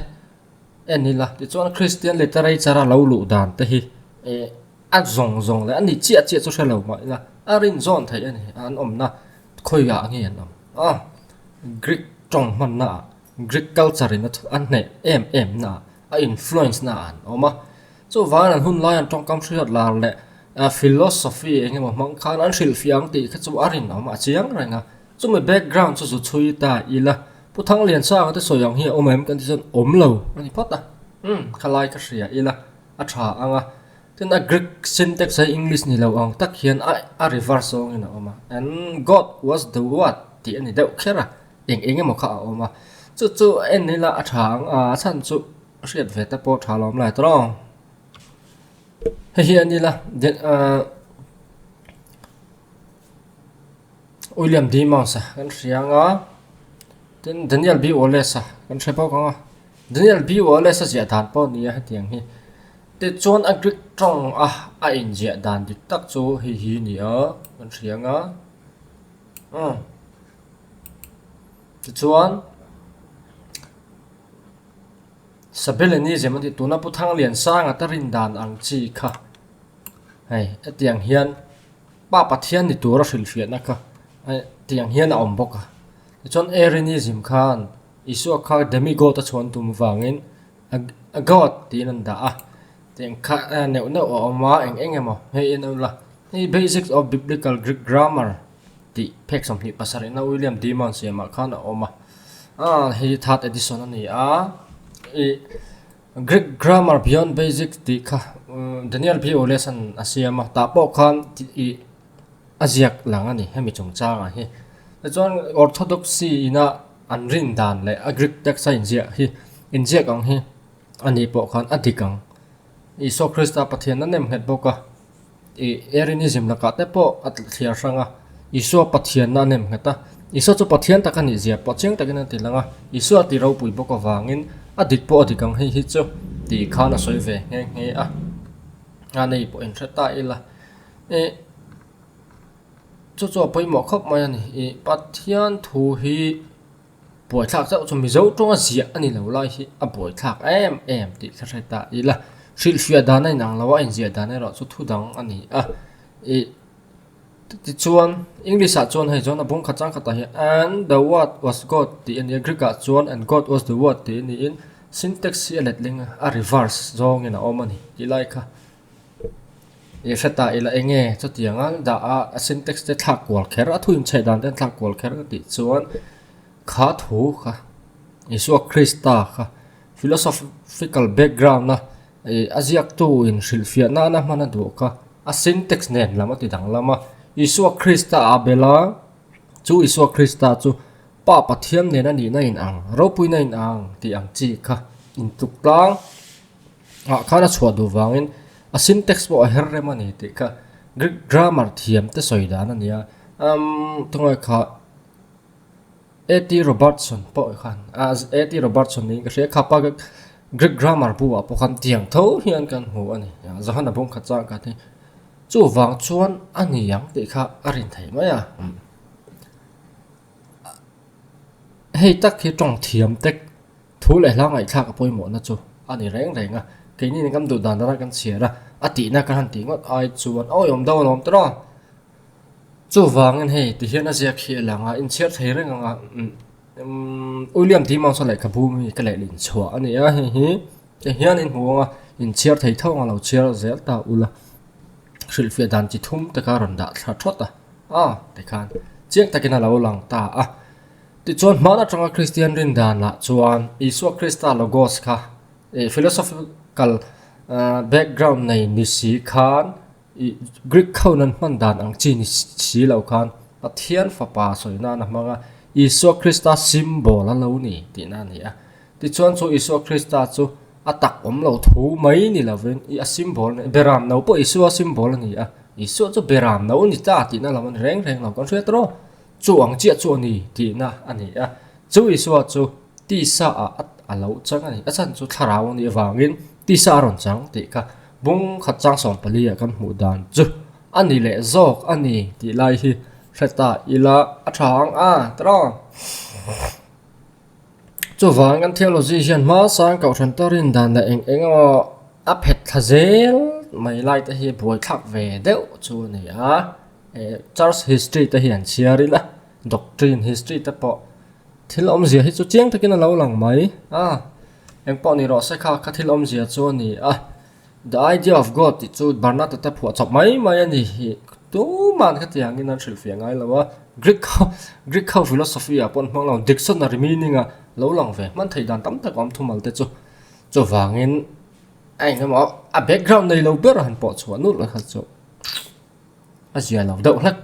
en ila, tichuan Christian literature a lo luh dan te hi eh a zawng zawng leh a ni chiah chiah chu hre lo mah ila a rinzawn theih a ni, an awmna. Khawiah nge an awm a? Greek tawng hmanna ah, Greek culture in a hneh em em na ah, a influence na ah an awm a. Chuvangin an hun lai an tawngkam hriat lar leh philosophy eng emaw hmang khan an hrilhfiah ang tih kha chu a rinawm a chiang reng a. Chumi background chu zu chhui ta ila, Pu Thangliansanga te sawi ang hi a awm em kan tih chuan awm lo a ni phawt a. Umm, khalai ka hria ila a tha ang a. Tin a Greek syntax hi English ni lo ang tak hian a a reverse zawngin a awm a, and God was the what tih a ni deuh kher a, eng eng emaw kha a awm a, chu chu en ila a tha ang a, a chhan chu hriat ve te pawh tha lo awm lai tawh lo. Hei hi en ila ah William D. Mouse a kan hria ang a, tin Daniel B. Wallace a kan hre bawk ang a, Daniel B. Wallace a ziah dan pawh a ni a hetiang hi. Tichuan a Greek tawng a a inziah dan dik tak chu hei hi a ni a kan hria ang a, umm tichuan Sabellianism an tih tuna Pu Thangliansanga te rin dan ang chi kha hei hetiang hian. Pa Pathian ni tura hrilhfiahna kha tiang hian a awm bawk a. Tichuan Arianism khan Isua kha demigod a chhuan tum vangin a god tiin an dah a. Tiang kha neuh neuh a awm a, eng eng emaw hei en ula. Hei Basics of Biblical Greek Grammar. tih phek 27 na William D. Mount siamah khan a awm a. Ah hei third edition a ni a. Ih Greek Grammar Beyond Basics tih kha Daniel B. Oleson a siam a, tah pawh khan ih a ziak lang a ni hemi chungchangah hi. Tichuan Orthodoxy ina an rin dan leh a Greek text a inziah hi inziak ang hi a nih pawh khan a dik ang. Isua Krista Pathian a nem nghet bawk a, ih Arianism lakah te pawh a thliar hrang a, Isua Pathianna a nem nghet a, Isua chu Pathian tak a nih zia pawh chiang takin a ti lang a, Isua a ti ropui bawk avangin a dik pawh a dik ang hei hi chu tih khan a sawi ve nghe nghe a, a nei pawh inhre ta ila. Ih chu chu a pawimawh khawp mai a ni. Ih Pathian thu hi buaithlak chauh chu Mizo tawnga ziah a ni lo lai hi a buaithlak em em tih ka hre ta ila. Hrilhfiah dan a inang lo a, inziah dan erawh chu thu dang a ni a. Ih tichuan English ah chuan hei chuan a bung khat chang khatah hian and the word was God tih a ni a, Greek ah chuan and God was the word tih a niin syntax hi a letling a, a reverse zawngin a awm a ni tih lai kha. I hre ta ila eng nge chutiang a dah a a syntax te thlak kual kher a thu inchheh dan te an thlak kual kher ka tih chuan kha thu kha Isua Krista kha philosophical background a ih a ziaktu in hrilhfiah nana hman a duh kha a syntax nen lam a ti danglam a Isua Krista a bel a chu Isua Krista chu Pa Pathian nen a nihna in ang ropuina in ang tih ang chi kha intluk tlang. Ah khan a chhuah duh vangin a syntax pawh a her rem a ni tih kha Greek grammar thiam te sawi dan a ni a umm tunge kha A T Robertson pawh khan ah A T Robertson niin ka hria khapa Greek grammar bu ah pawh khan tiang tho hian kan hmu a ni Johana bung khat chang khat hi chuvang chuan a ni ang tih kha a rin theih mai a hei tak hi tawng thiam tek. Thu leh hla ngaihthlak a pawimawhna chu a ni reng reng a, keini nen kan duh dan dana kan chhiar a, a tihna kan han tih ngawt ai chuan a awihawm deuh alawm tawh a. Chuvangin hei ti hian a ziak hi a lang a, inchhiar thei reng ang a, umm William D. Mouse-a lehkhabu mi ka lehlin chhuah a ni a, hei hi ti hian in hmu ang a, inchhiar thei tho ang a lo chhiar zel ta ula, hrilhfiah dan chi thum te kha a rawn dah thla thawt a, a tikhan chiang takin a lo lang ta a. Tichuan, hmaan atanga Kristian rin danah chuan Isua Krista Logos kha philosophical background nei ni si khan Greek ho nan hman dan ang chi ni si lo khan Pathian Fapa sawi nan a hmang a, Isua Krista symbol a lo ni tihna a ni a. Tichuan chu Isua Krista chu a tak awm lo thu mai ni lovin a symbol beram no pawh Isua symbol a ni a, Isua chu beram no ni ta tihna lam a ni reng reng lo kan hriat rawh. Chu ang chiah chu a ni tihna a ni a, chu Isua chu tisa ah a lo chang a ni. A chhan chu thlarau a nih avangin tisa a rawn chang tih kha bung khat chang 14 ah kan hmuh dan chu a ni leh zawk a ni tih lai hi hre ta ila a tha ang a tiraw. Chuvang kan theology hian hmasang kohhran te rin dan leh eng eng emaw a phet thla zel mai lai te hi buaithlak ve deuh chu a ni a. Church history te hi an chhiar ila doctrine history te pawh thil awmzia hi chu chiang takin a lo lang mai a engpawh ni rawh se kha kha thil awmzia chu a ni a the idea of God tih chu Barnata te phuah chawp mai mai a ni hi tuman khatiangin an hrilhfiah ngai lo a Greek ho Greek ho philosophy ah pawh an hmang lo dictionary meaning a lo lang ve hman theih dan tam tak a awm thumal te chu chuvangin a engemaw a background nei lo ber han pawh chhuah nulh kha chu. A zia lo deuh hlek.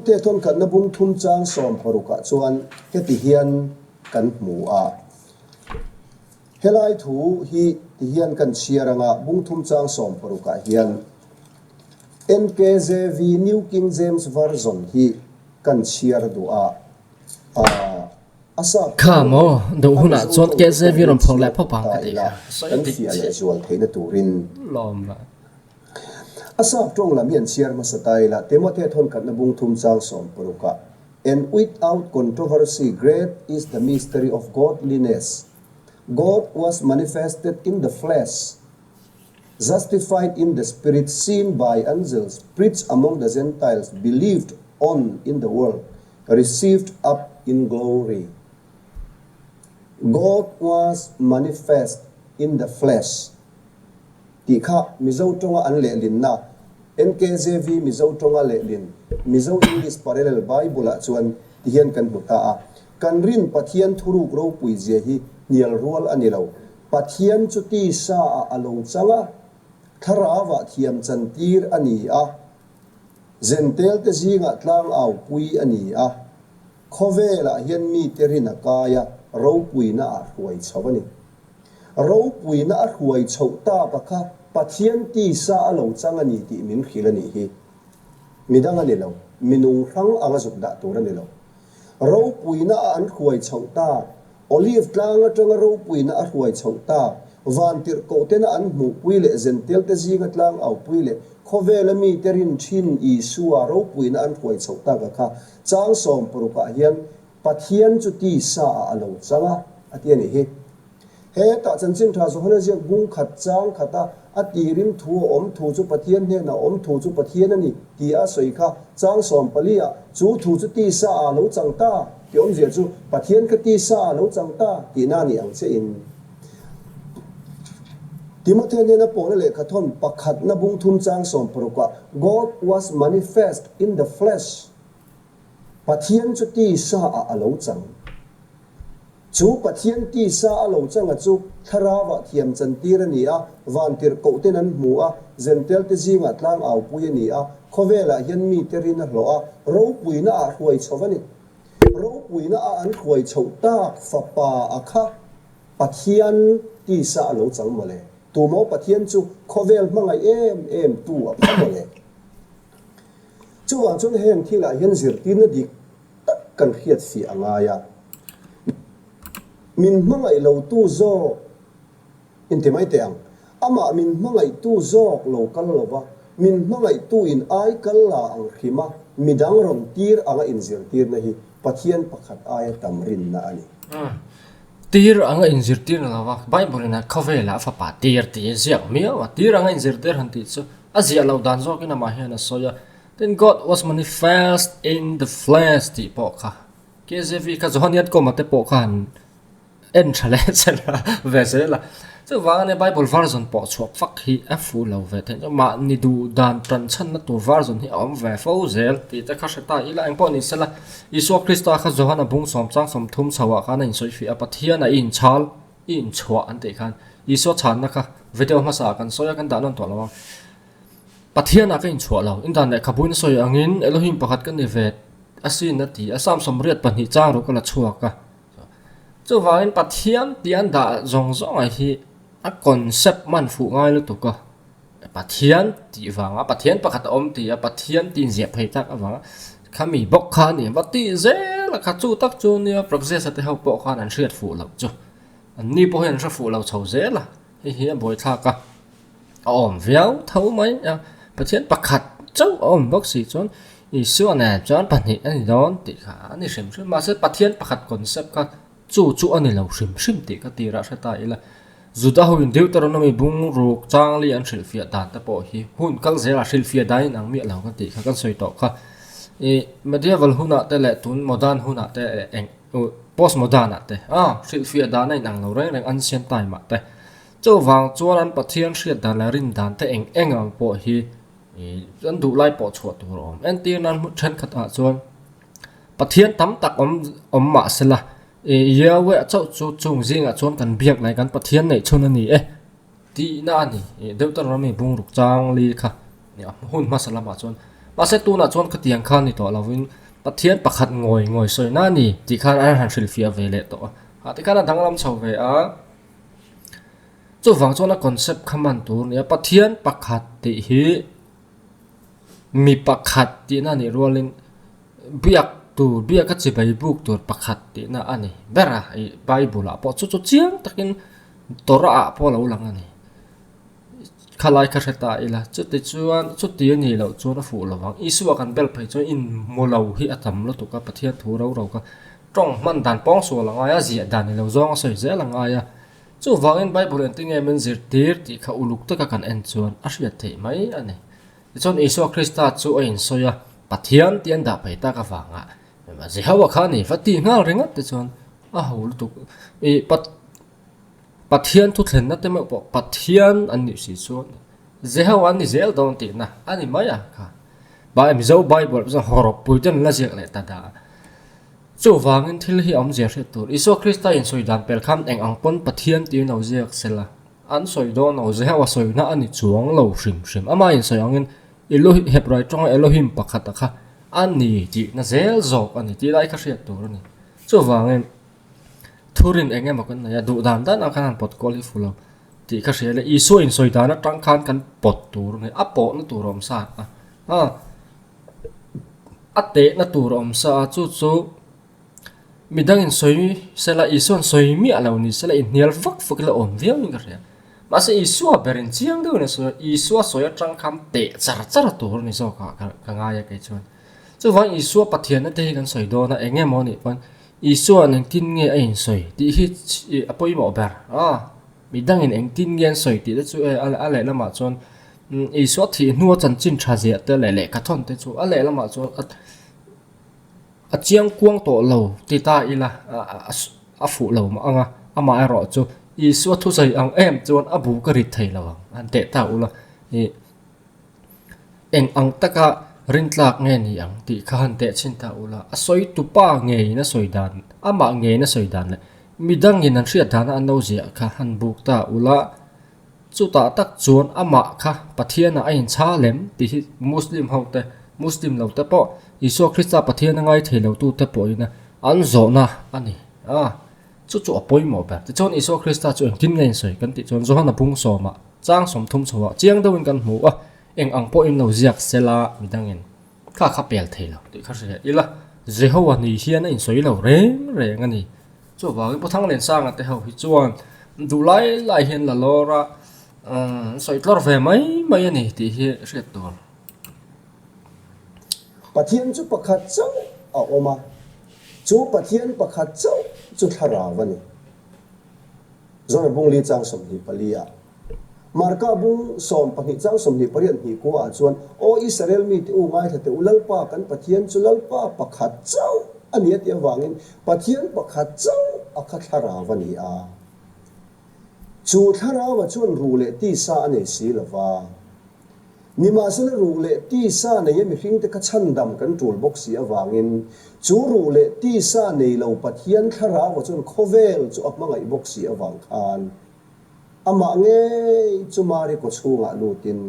Te thawnkhatna bung thum chang 60 ah chuan heti hian kan hmu a. Helai thu hi ti hian kan chhiar anga bung thum chang 60 ah hian NKJV, New King James Version, hi kan chhiar duh a. A sap Kha tawng maw, duh a hunah Mizo chuan tawng KJV kan rawn phawrh chhiar leh phawp ang ta ka tih ila kha. Sawi kan dik fiah chiah. lehzual theihna turin. Lawm la. A sap tawng lam hi an chhiar hmasa ta ila, Timothea thawnkhatna bung thum chang 60 ah, And without controversy great is the mystery of godliness, God was manifested in the flesh, justified in the spirit, seen by angels, preached among the Gentiles, believed on in the world, received up in glory. God was manifest in the flesh. Tih kha Mizo tawnga an lehlinna, NKJV Mizo tawnga lehlin Mizo English Parallel Bible-ah chuan tihian kan hmu ta a, Kan rin Pathian thuruk ropui zia hi hnial rual a ni lo. Pathian chu tisa-ah a lo chang a, thlarauah thiam chantir a ni a, Zentelte zingah tlangau pui a ni a, khawvelah hian mite rin a kai a, ropuina ah hruai chho a ni. Ropuina a hruai chhoh tak a kha Pathian tisa a lo chang a ni tih min hrilh a nih hi. Midang a ni lo, minung hrang anga zuk dah tur a ni lo. Ropuina a an hruai chhoh tak, Olive tlang atanga ropuina a hruai chhoh tak, vantirhkoh tena an hmuhpui leh zentelte zinga tlang aupui leh khawvela mite rin thin Isua ropuina an hruai chhoh tak a kha chang sawmparukah hian Pathian chu tisa ah a lo chang a, a ti a nih hi. Hetah chanchin tha Johana ziak bung khat chang khat a, a tirim thu a awm thu chu Pathian hnenah awm thu chu Pathian a ni ti a sawi kha chang 14 ah chu thu chu tisa ah a lo chang ta tih awmzia chu Pathian kha tisa ah a lo chang ta tihna a ni ang che in Timothea hnena Paula lehkha thawn pakhatna bung thum chang 16 ah God was manifest in the flesh Pathian chu tisa ah a lo chang. Chu Pathian tisa a lo changa chu Thlarauah thiam chantir a ni a, vantirhkoh ten an hmu a, Zentelte zingah tlang aupui a ni a, khawvelah hian mite rin a hlawh a, ropuina ah hruai chho a ni. Ropuina a an hruai chhoh tak fapa a kha Pathian tisa a lo chang mawle. Tumaw Pathian chu khawvel hmangaih em em tu a pha mawle. Chuvang chuan heng thilah hian zirtirna dik tak kan hriat fiah a ngai a. Min hmangaih lotu zawk inti mai teh ang. Amah min hmangaihtu zawk lo kal lo va, min hmangaihtu in ai kal la ang hrim a, midang rawn tir anga inzirtirna hi Pathian pakhat aia tam rinna a ni. Tir anga inzirtir ni lova, Bible in a khawvelah fapa tir tih a ziak miau a, tir anga inzirtir han tih chu a ziah loh dan zawkin amah hian a sawi a, Tin God was manifest in the flesh tih pawh kha KJV kha Johanian Kawma te pawh kha han en tha leh zel a ve zel a, chuvang ania Bible version pawh chhuak fak hi a fuh lo ve theih chu mahni duh dan tan chhanna tur version hi a awm ve fo zel tih te kha hre ta ila engpawh ni sela Isua Krista kha Johana bung sawm chang 30 chhoah khan a insawi fiah a Pathian a i inchhal i inchhuah an tih khan Isua chhanna kha video hmasa ah kan sawi a kan dah nawn tawh lo ang Pathian ah ka inchhuah lo indan lehkhabuin a sawi angin Elohim pakhat ka ni ve asin a ti a Psalm 82 chang rawh ka la chhuak a. Chuvangin Pathian tih an dah zawng zawng ah hi a concept man fuh ngai lutuk a, Pathian tih vanga Pathian pakhat a awm tih a Pathian tih inziah phei tak avanga khami bawk kha a ni va tih zel a kha chu tak chu nia Praxis a te ho pawh khan an hriat fuh loh chu an ni pawh hian an hre fuh lo chho zel a hei hi a buaithlak a. A awm viau tho mai a, Pathian pakhat chauh a awm bawk si chuan Isua nen chuan pahnih a ni dawn tih kha a ni hrim hrim. Mahse Pathian pakhat concept kha chu chu a ni lo hrim hrim tih ka tirah hre ta ila. Juda hoin Deuteronomy bung ruk changli an hrilhfiah dan te pawh hi hun kal zelah hrilhfiah dan in ang miah lo kan tih kha kan sawi tawh kha. Ih medieval hunah te leh tun modern hunah te leh eng post modern ah te a hrilhfiah dan a inang lo reng reng ancient time ah te. Chuvang chuan an Pathian hriat dan leh rin dan te eng eng ang pawh hi an duh lai pawh chhuah tur a awm. Entir nan hmun thenkhat ah chuan Pathian tam tak awm awm mah sela Yahweh chauh chu chung zingah chuan kan biak leh kan Pathian neih chhun a ni e tihna a ni. Deuteronomy bungruk chang li kha hun hmasa lamah chuan mahse tunah chuan khatiang kha ni tawh lovin Pathian pakhat ngawi ngawi sawina a ni tih khan an han hrilhfiah ve leh tawh a. Ah tikhan a danglam chho ve a. Chuvang chuan a concept kha man tur a ni a, Pathian pakhat tih hi mi pakhat tihna a nih rualin biak tur biaka chibai buk tur pakhat tihna a ni ber a, ih Bible ah pawh chu chu chiang takin Torah ah pawh a lo lang a ni. Khalai kha hre ta ila chuti chuan chuti a nih loh chuan a fuh lo vang. Isua kan bel phei chuan inhmu lo hi a tam lutuk a, Pathian thu ro ro kha tawng hman dan pawng sual a ngai a, ziah dan ni lo zawng a sawi zel a ngai a. Chuvangin Bible engtin nge min zirtir tih kha uluk taka kan en chuan a hriat theih mai a ni. Tichuan Isua Krista chu a insawi a, Pathian tih an dah phei tak avanga Jehovah kha a ni va ti nghal ringawt te chuan a ho lutuk. Ih Pathian thuthlenna te meuh pawh Pathian an nih si chuan Jehovah an ni zel dawn tihna a ni mai a kha. Mizo Bible chuan hawrawp pui ten la ziak leh ta dah a. Chuvangin thil hi awmzia hriat tur Isua Krista insawi dan pel khan eng ang pawn Pathian tiin lo ziak sela an sawi dawn lo Jehovah sawina a ni chuang lo hrim hrim. Amah insawi angin Elohim Hebrai tawnga Elohim pakhat a kha a ni tihna zel zawk a ni tih lai kha hriat tur a ni. Chuvangin thurin eng emaw kan nei a, duh dan dan ang khan han pawt kual hi fu lo tih kha hria ila Isua insawi dan atang khan kan pawt tur a ni, a pawhna tur a awm sa a. A tehna tur a awm sa a, chu chu midangin sawi sela Isua'n sawi miah lo ni sela inhnial vak vak ila awm viau in ka hria. Mahse Isua berin chiang deuhin a sawi a, Isua sawi atang khan teh char char tur a ni zawk ah ka ngai a kei chuan. Chuvangin Isua Pathianna te hi kan sawi dawn a, eng emaw anih pawn Isua'n engtin nge a insawi tih hi a pawimawh ber a, midangin engtin nge an sawi tih te chu e a lehlamah chuan Isua thih hnua chanchin tha ziah te leh lehkha thawn te chu a lehlamah chuan a a chiang kuang tawh lo ti ta ila a fuh lo mah ang a, amah erawh chu Isua thusawi ang em chuan a bu ka rit thei lo ang an teh ta ula ih eng ang taka rintlak nge ni ang tih kha han teh chhin ta ula a sawi tupa ngeiin a sawi dan amah ngeiin a sawi dan leh midangin an hriat dana an lo ziah kha han buk ta ula. Chutah tak chuan amah kha Pathianah a inchha lem tih hi Muslim ho te, Muslim lo te pawh, Isua Krista Pathian a ngai thei lo tu te pawhin an zawhna a ni a, chu chu a pawimawh ber. Tichuan Isua Krista chu engtin nge insawi kan tih chuan Johana bung sawmah chang 30 chhoah chiang deuhin kan hmu a, eng ang pawhin lo ziak sela midangin kha kha pel thei lo tih kha hria ila, Jehovah ni hian a insawi lo reng reng a ni. Chuvangin Pu Thanglensanga te ho hi chuan duh lai lai hian la lawr a, an sawi tlawr ve mai mai a ni tih hi hriat tur. Pathian chu pakhat chauh a awm a, chu Pathian pakhat chauh chu thlarau a ni. Zawna bung li chang 24 ah. Marka bung 12 chang 28 hnih kua ah chuan, Aw Israel mite u ngaithla teh u, Lalpa kan Pathian chu Lalpa pakhat chauh a ni a tih avangin Pathian pakhat chauh a kha thlarau a ni a. Chu thlarau-a chuan ruh leh tisa a nei si lo va. Nimahsela ruh leh tisa neia mihringte kha chhandam kan tul bawk si avangin chu ruh leh tisa nei lo Pathian thlarau-a chuan khawvel chu a hmangaih bawk si avang khan amah ngei chu Mari kawchhungah lutin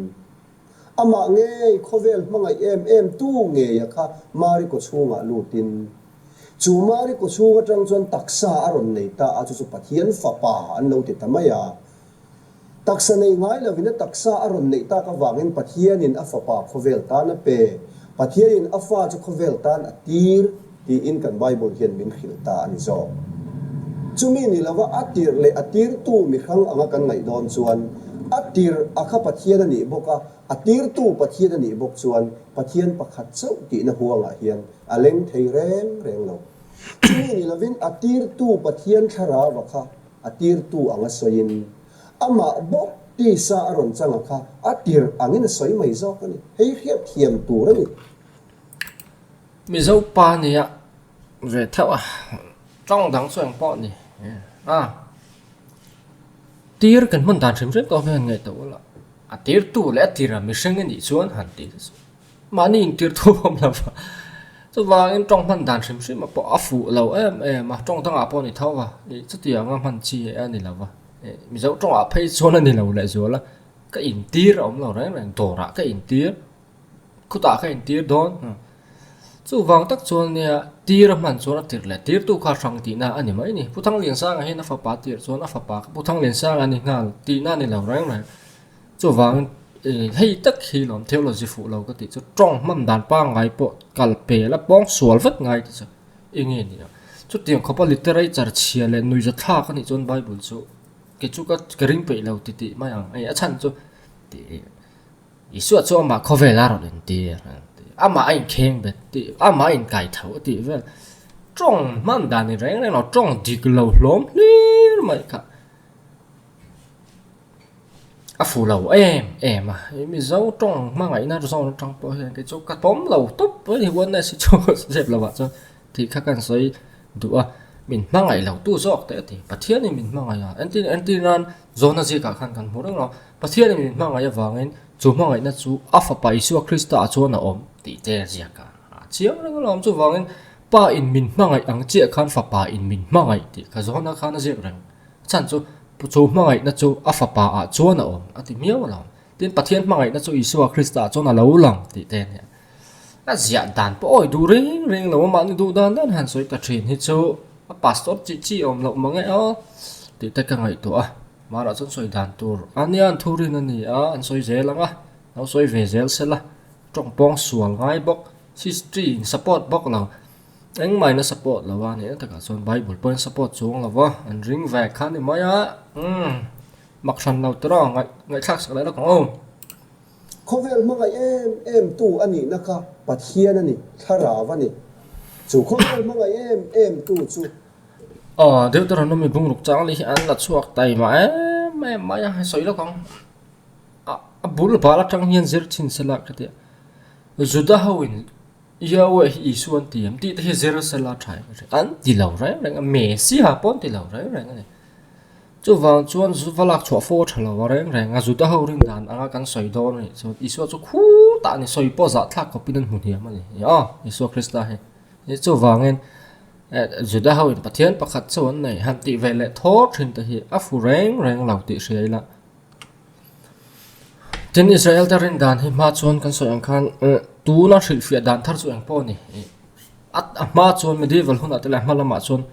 amah ngei khawvel hmangaih em em tu ngeia kha Mari kawchhungah lutin chu Mari kawchhung atang chuan taksa a rawn nei ta a, chu chu Pathian fapa an lo ti ta mai a. Taksa nei ngai lovin a taksa a rawn neih tak avangin Pathianin a Fapa khawvel tan a pe. Pathianin a Fa chu khawvel tan a tir tiin kan Bible hian min hrilh ta a ni zawk. Chumi ni lova a tir leh a tirtu mi hrang anga kan ngaih dawn chuan a tir a kha Pathian a nih bawk a, a tirtu Pathian a nih bawk chuan Pathian pakhat chauh tihna huangah hian a leng thei reng reng lo. Chumi ni lovin a tirtu Pathian thlarau a kha A tirtu anga sawiin, amah bawk tisa a rawn chang a kha a tir angin a sawi mai zawk a ni. Hei hriat thiam tur a ni. Mizo pa nia ve theuh a, tawng dang chu eng pawh ni a, tir kan hman dan hrim hrim tawh hian ngaihtuah ula, a tirtu leh a tira mihring a nih chuan han ti te chu. Mahni intir thu awm lo va, chuvangin tawng hman dan hrim hrim a pawh a fuh lo em em a, tawng dangah pawh a ni tho va, ih chutianga hman chi a ni lo va, ih Mizo tawngah phei chuan a ni lo lehzual a, ka intir a awm lo reng reng, dawrah ka intir, khutah ka intir dawn, chuvang tak chuan nia tir a hman chuan a tirh leh tirtu kha hrang tihna a ni mai a ni, Pu Thangliansanga hian a fapa tirh chuan a fapa kha Pu Thangliansanga a ni nghal tihna a ni lo reng reng. Chuvangin hei tak hi lawm theology fuh lo ka tih chu tawng hman dan pangngai pawh kal pel a pawng sual vek ngai te chu eng nge ni ang. Chutiang khawpa literature chhia leh nuihza thlak a nih chuan Bible chu kei chu ka ka ring peih lo ti tih mai ang. Hei a chhan chu tih Isua chu amah khawvel a rawn intir amah a inkheng bet tih amah a inkai tho a tih vel tawng hman dan ni reng reng lo tawng dik lo hlawm hlir mai kha. A fu lo em em a, Mizo tawng hmangaihna zawn atang pawh hian kei chu ka pawm lo tawp mai ni oneness hi chu zep lovah chuan tih kha ka han sawi duh a. Min hmangaih lo tu zawk te a ti. Pathianin min hmangaih a, entir entir nan Jona zikah khan kan hmu reng lo. Pathianin min hmangaih avangin chu hmangaihna chu a Fapa Isua Krista ah chuan a awm tih te a ziak a. A chiang reng alawm. Chuvangin Pa in min hmangaih ang chiah khan Fapa in min hmangaih tih kha Jona khan a ziak reng. A chhan chu chu hmangaihna chu a Fapa ah chuan a awm a ti miau alawm. Tin Pathian hmangaihna chu Isua Krista ah chuan a lo lang tih te a nia. A ziah dan pawh awi duh reng reng lo a, mahni duh dan dan han sawi ta thin hi chu a pastor chi chi awm loh mang e aw tih te ka ngaihtuah a, mahra chuan sawi dan tur a nia an thurin a ni a, an sawi zel ang a, lo sawi ve zel sela, tawng pawng sual ngai bawk, history in support bawk lo, engmah in a support lo a nih na takah chuan bible pawhin support chuang lo va, an ring ve kha a ni mai a, umm mak hran lo tawh a, ngaih ngaihthlak sak leh lawk ang aw. Khawvel hmangaih em em tu a nihna kha Pathian a ni, Thlarau a ni. Chu khawvel hmangaih em em tu chu. Aw, Deuteronomy bungruk chang li hi an la chhuak taima em em mai a, hei sawi lawk ang. A a bul bal atang hian zir chhin sela ka ti a. Juda ho in Yahweh hi Isua an ti em tih te hi zir sela tha em ka hria. An ti lo reng reng a, Messiah pawh an ti lo reng reng a ni. Chuvang chuan zu va lak chhuah fo a tha lo a reng reng a, Juda ho rin dan anga kan sawi dawn a nih chuan Isua chu khutah a ni, sawi pawh zahthlak khawpin an hmu hniam a ni. Aw, Isua Krista hi. Chuvangin Juda ho in Pathian pakhat chu an nei han tih ve leh thawr thin te hi a fu reng reng lo tih hria ila. Tin, Israel te rin dan hi hma chuan kan sawi ang khan tuna hrilhfiah dan thar chu eng pawh a ni. A hma chuan medieval hunah te leh a hma lamah chuan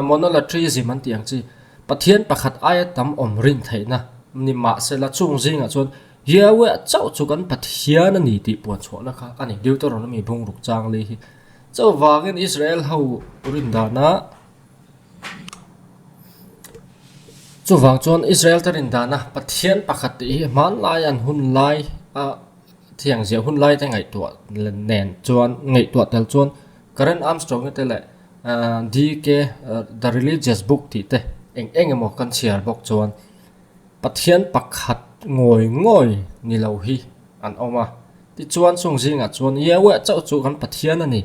monolatrism an tih ang chi, Pathian pakhat aia tam awm rin theihna ni mahsela chung zingah chuan Yahweh chauh chu kan Pathian a ni tih puan chhuahna kha a ni. Deuteronomy bungruk chang li hi chuvangin Israel ho rin dana Chuvang chuan Israel te rin dana Pathian pakhat tih hi hmanlai an hun lai a thiang ziah hun lai te ngaihtuah nen chuan ngaihtuah tel chuan Karen Armstrong-i te leh DK The Religious Book tih te eng eng emaw kan chhiar bawk chuan Pathian pakhat ngawi ngawi ni lo hi an awm a. Tichuan chung zingah chuan Yahweh chauh chu kan Pathian a ni.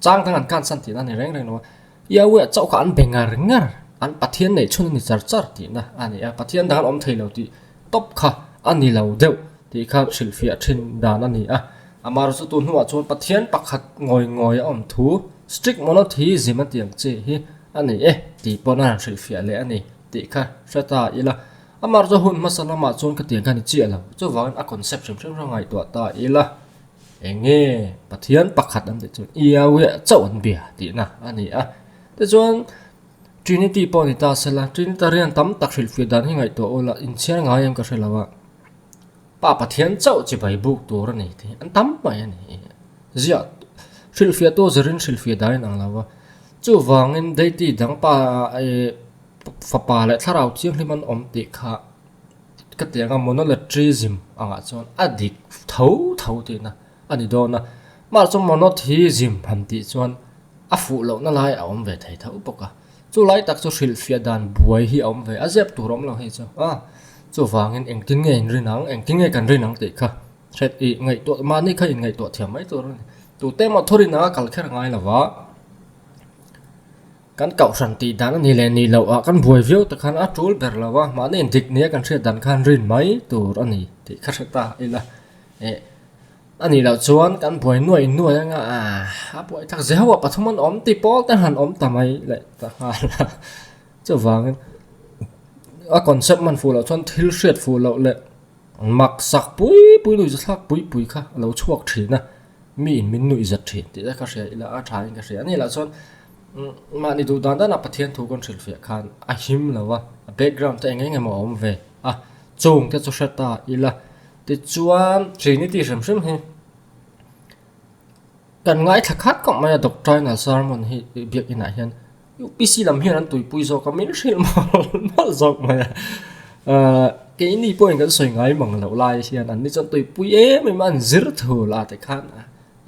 Chang dang an kansan tihna a ni reng reng lo a. Yahweh chauh kha an be ngar ngar, an Pathian neih chhun a ni char char tihna a ni a. Pathian dang an awm thei lo tih tawp kha a ni lo deuh tih kha hrilhfiah thin dan a ni a. Amaherawhchu chu tun hnuah chuan Pathian pakhat ngawi ngawi a awm thu, strict monotheism a tih ang chi hi a ni e tih pawn a rawn hrilhfiah leh a ni tih kha hre ta ila. Amaherawhchu hun hmasa lamah chuan ka tiang kha ni chiah lo. Chuvangin a concept hrim hrim kha ngaihtuah ta ila. Eng nge Pathian pakhat an tih chuan Yahweh chauh an bia tihna a ni a. Tichuan Trinity pawh ni ta sela, Trinitarian tam tak hrilhfiah dan hi ngaihtuah ula inchhiar ngai em ka hre lo a. Pa Pathian chauh chibai buk tur a ni tih an tam mai a ni. Ziah hrilhfiah tu zirin hrilhfiah dan in ang lo a. Chuvangin deity dang pa fapa leh thlarau thianghlim an awm tih kha Ka ti ang a, monolatrism angah chuan a dik tho tho tihna a ni dawn a. Mahse chuan monotheism han tih chuan a fuh lohna lai a awm ve thei tho bawk a. Chu lai tak chu hrilhfiah dan buai hi a awm ve a, zep tur a awm lo hei chu a. Chuvangin engtin nge in rin ang, engtin nge kan rin ang tih kha hret i ngaihtuah mahni kha inngaihtuah thiam mai tur a ni. Tute emaw thurin anga kal kher ngai lo va. Kan kohhran tih dan a ni leh ni loh ah kan buai viau te khan a tul ber lo a, mahni in dik nia kan hriat dan khan rin mai tur a ni tih kha hre ta ila. Eh a nih loh chuan kan buai nuai nuai anga a buai tak zeuh a pathum an awm ti pawl te han awm ta mai leh ta nghal a. Chuvangin a concept hman fuh loh chuan thil hriat fuh loh leh mak sak pui pui nuih zathlak pui pui kha a lo chhuak thin a, mi in min nuih zat thin tih te kha hria ila a tha in ka hria. A nih lah chuan mahni duh dan danah Pathian thu kan hrilhfiah khan a him lo a, a background te eng eng emaw a awm ve a, chung te chu hre ta ila tichuan Trinity hrim hrim hi kan ngaithla khat khawp mai a doctrinal sermon hi biakinah hian. UPC lam hian an tuipui zawk a, min hrilh mawlh mawlh zawk mai a. Ahh keini pawhin kan sawi ngai mang loh lai hian an ni chuan tuipui em em a, an zir thul a tikhan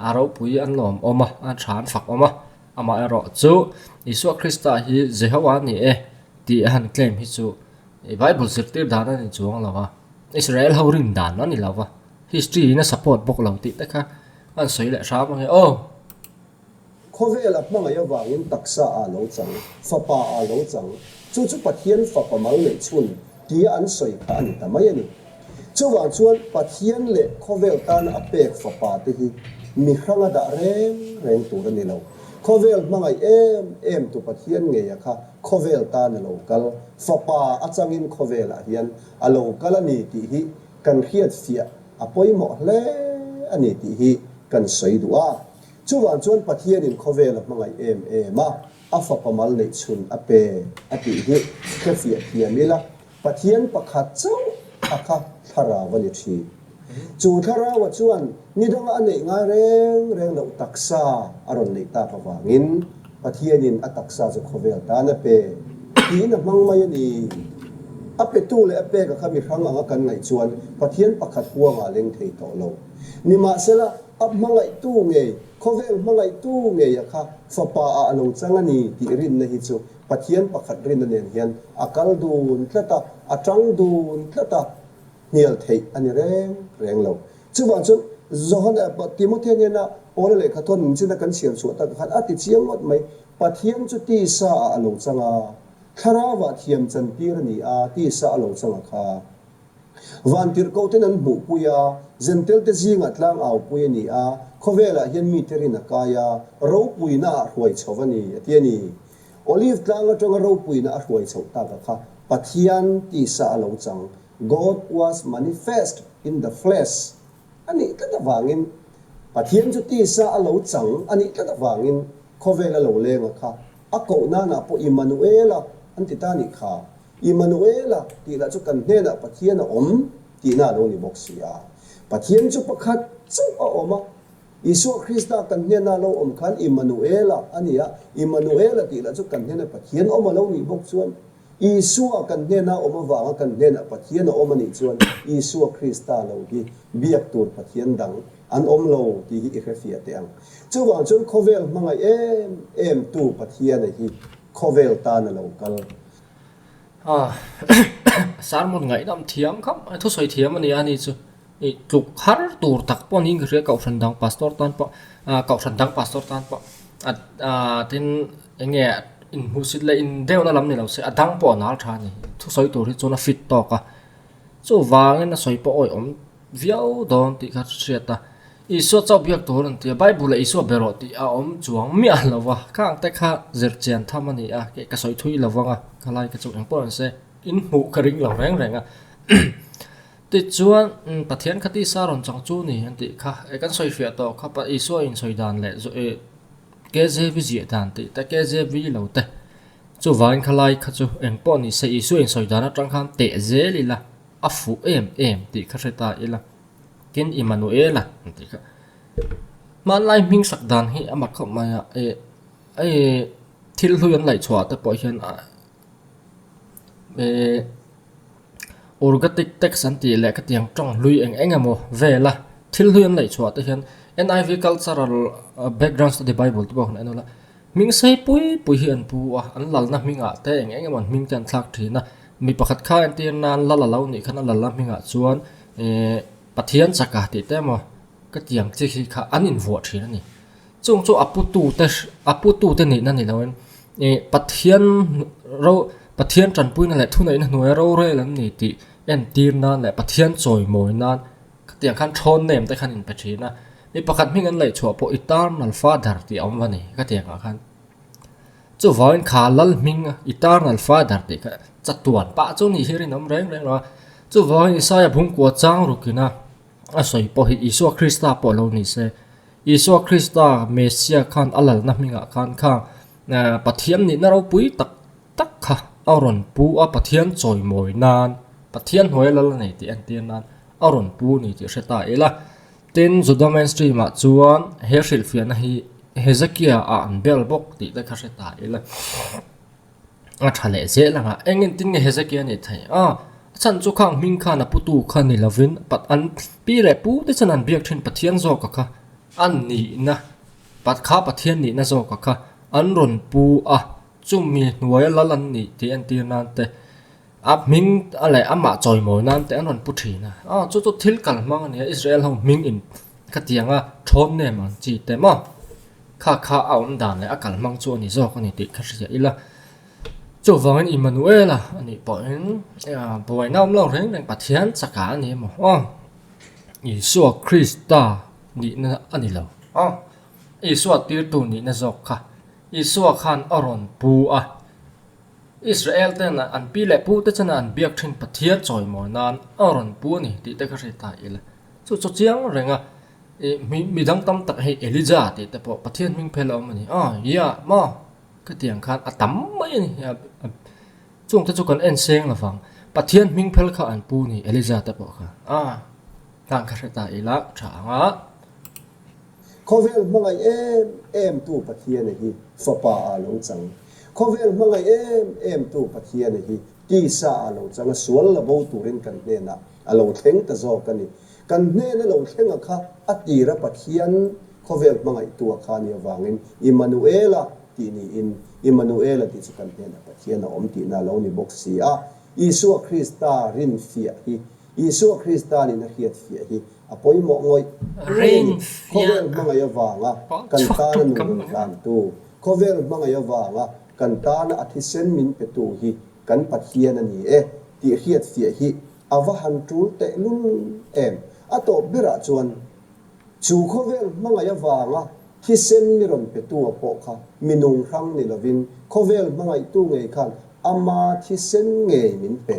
a ropui an lawm awm a, a tha an fak awm a. Amaherawh chu Isua Krista hi Jehovah a ni e tih a han claim hi chu Bible zirtir dan a ni chuang lo a, Israel ho rin dan a ni lo va, history in a support bawk lo tih te kha an sawi leh hram ang e aw. Khawvela hmangaih avangin taksa ah lo chang, fapa ah lo chang, chu chu Pathian fapa mal neih chhun tia an sawi kha a ni ta mai a ni. Chuvang chuan Pathian leh khawvel tana a pek fapa te hi mi hranga dah reng reng tur a ni lo. Khawvel hmangaih em em tu Pathian ngeia kha khawvel tan a lo kal, fapa a changin khawvelah hian a lo kal a ni tih hi kan hriatfiah a pawimawh hle a ni tih hi kan sawi duh a. Chuvang chuan Pathianin khawvel a hmangaih em em a, a fapa mal neih chhun a pe a tih hi hrefiah thiam ila, Pathian pakhat chauh a kha thlarau a ni thin. Chu thlaraua chuan ni danga a neih ngai reng reng loh taksa a rawn neih tak avangin Pathianin a taksa chu khawvel tan a pe tiin a hmang mai a ni. A petu leh a peka kha mi hrang anga kan ngaih chuan Pathian pakhat huangah a leng thei tawh lo. Nimahsela, a hmangaihtu ngei, khawvel hmangaihtu ngei a kha fapa ah a lo chang a ni tih rinna hi chu Pathian pakhat rinna nen hian a kal dun tlat a, a tang dun tlat a, hnial theih a ni reng reng lo. Chuvang chuan Johana, Timothea hnena Paula lehkha thawn min china kan chhiar chhuah tak khan a ti chiang ngawt mai, Pathian chu tisa ah a lo chang a, thlarauah thiam chantir a ni a, tisa a lo chang a kha. Vantirhkohten an hmuhpui a, Zentelte zingah tlang aupui a ni a, khawvelah hian mite rin a kai a, ropuina ah hruai chho a ni, a ti a ni. Olive tlang atanga ropuina a hruai chhoh taka kha Pathian tisa a lo chang, God was manifest in the flesh, a nih tlat avangin, Pathian chu tisa a lo chang a nih tlat avangin khawvel a lo leng a kha, a koh nanah pawh Immanuela an ti ta a nih kha. Immanuela tih lah chu kan hnenah Pathian a awm tihna a lo ni bawk si a. Pathian chu pakhat chauh a awm a, Isua Krista kan hnena a lo awm khan Immanuela a ni a, Immanuela tih lah chu kan hnena Pathian awm a lo nih bawk chuan Isua kan hnena a awm avanga kan hnenah Pathian a awm a nih chuan Isua Krista lo hi biak tur Pathian dang an awm lo tih hi i hrefiah teh ang. Chuvang chuan khawvel hmangaih em em tu Pathiana hi khawvel tan a lo kal. Sermon ngaihnawm thiam khawp mai thusawi thiam a ni a ni chu ih tluk har tur tak pawh niin ka hria kohhran dang pastor tan pawh ah kohhran dang pastor tan pawh ah tin eng nge inhmuhsit leh indeuhna lam ni lo se a dang pawh a nal tha a ni thusawi tur hi chuan a fit tawk a chuvangin a sawi pawh awihawm viau dawn tih kha hriat a, Isua chauh biak tur an ti a, Bible ah Isua be rawh tih a awm chuang miah lo va, khang te kha zir chian tham a ni a, kei ka sawi thui lo vang a, ka lai ka chu eng pawh an se, in hmuh ka ring lo reng reng a. Tichuan Pathian kha tisa rawn chang chu ni an tih kha, e kan sawi fiah tawh kha Isua in sawi dan leh KJV ziah dan tih te KJV lo te chuvangin kha lai kha chu eng pawh ni se Isua in sawi dan atang khan teh zel ila. A fuh em em tih kha hre ta ila, tin Immanuela an tih kha. Hmanlai hming sak dan hi a mak khawp mai a, eh eh thil hlui an laih chhuah te pawh hian eh Urgatic text an tih leh khatiang tawng hlui eng eng emaw vel a, thil hlui an laih chhuah te hian NIV cultural background study bible te pawh han en ula, Hming sei pui pui hi an pu a, an lalna hmingah te eng eng emaw an hming te an thlak thin a. Mi pakhat kha entir nan lal a lo nih khan a lalna hmingah chuan eh Pathian chaka tih te emaw ka tiang chi khi kha an invuah thin a ni. Chung chu a putu te a putu te nihna ni loin eh Pathian ro Pathian tanpuina leh thuneihna hnuaia rorel an ni tih entir nan leh Pathian chawimawi nan Khatiang khan thawn name te khan in pe thin a, mi pakhat hming an laih chhuah pawh Eternal Father tih a awm a ni khatiang ah khan. Chuvangin kha lal hming Eternal Father tih kha chatuan pah chu nih hi rinawm reng reng lo a. Chuvangin Isaiah bungkua chang rukin a a sawi pawh hi Isua Krista pawh lo ni se, Isua Krista Messiah khan a lalna hmingah khan khang Pathian nihna ropui tak tak kha a rawn pu a Pathian chawimawi nan Pathian hnuaia lal a nei tih entir nan a rawn pu ni tih hre ta ila. Tin, Juda mainstream ah chuan he hrilhfiahna hi Hezekiah ah an bel bawk tih te kha hre ta ila. A tha leh zel ang a, eng engtin nge Hezekiah a nih theih? A, a chhan chu khang hming khan a putu kha ni lovin an pi leh pu te chuan an biak thin Pathian zawka kha a nihna, kha Pathian nihna zawka kha an rawn pu a. Chumi hnuaia lal an nih tih entir nan te, a hming a leh amah chawimawi nan te an rawn pu thin a. Aw chu chu thil kal hmang a ni a, Israel ho hming in khatianga thawn nem ang chi te maw? Kha kha a awm dan leh a kal hmang chu a ni zawk a ni tih kha hria ila. Chuvangin Immanuela a nih pawhin buaina awm lo reng reng Pathian chaka a ni emaw aw Isua Krista nihna a ni lo aw Isua tirtu nihna zawk kha Isua khan a rawn pu a. Israel ten an pi leh pu te chana an biak thin Pathian chawimawi nan a rawn pu a ni tih te kha hriat ta ila. Chu chu chiang reng a ih mi dang tam tak hei Elija tih te pawh Pathian hming phel a awm a ni a ia maw khatiang khan a tam mai a ni chung te chu kan en seng lo vang Pathian hming phel kha an pu a ni Elija te pawh kha a hlang kha hre ta ila tha ang a. Khawvel hmangaih em em tu Pathiana hi Fapa ah lo chang. Khawvel hmangaih em em tu Pathiana hi tisa ah lo chang a sual la bo turin kan hnenah a lo thleng ta zawk a ni. Kan hnena lo thlenga kha a tira Pathian khawvel hmangaihtua kha nih avangin Immanuela tih niin Immanuela tih chu kan hnenah Pathian a awm tihna a lo ni bawk si a. Isua Krista rinfiah hi Isua Krista nin a hriatfiah hi a pawimawh ngawih ngawih a ni. Khawvel hmangaih avanga kan tana nun rawn hlantu, khawvel hmangaih avanga kan tana a thisen min petu hi kan Pathian a ni e tih hriatfiah hi a va han tul tehlul em. A tawp berah chuan chu khawvel hmangaih avanga thisen mi rawn petu a pawh kha mi nung hrang ni lovin khawvel hmangaihtu ngei khan ama thisen ngei min pe.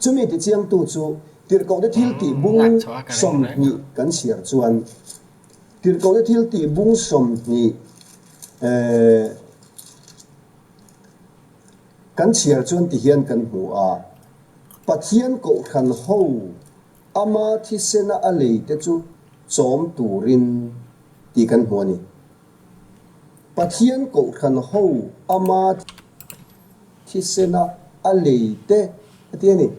Chumi tichiangtu chu Tirhkohte thil tih bung 20 kan chhiar chuan Tirhkohte thil tih bung 20 kan chhiar chuan ti hian kan hmu a, Pathian kohhran ho ama thisena a lei te chu chawm turin tih kan hmu a ni. Pathian kohhran ho ama thisena a lei te a ti a ni.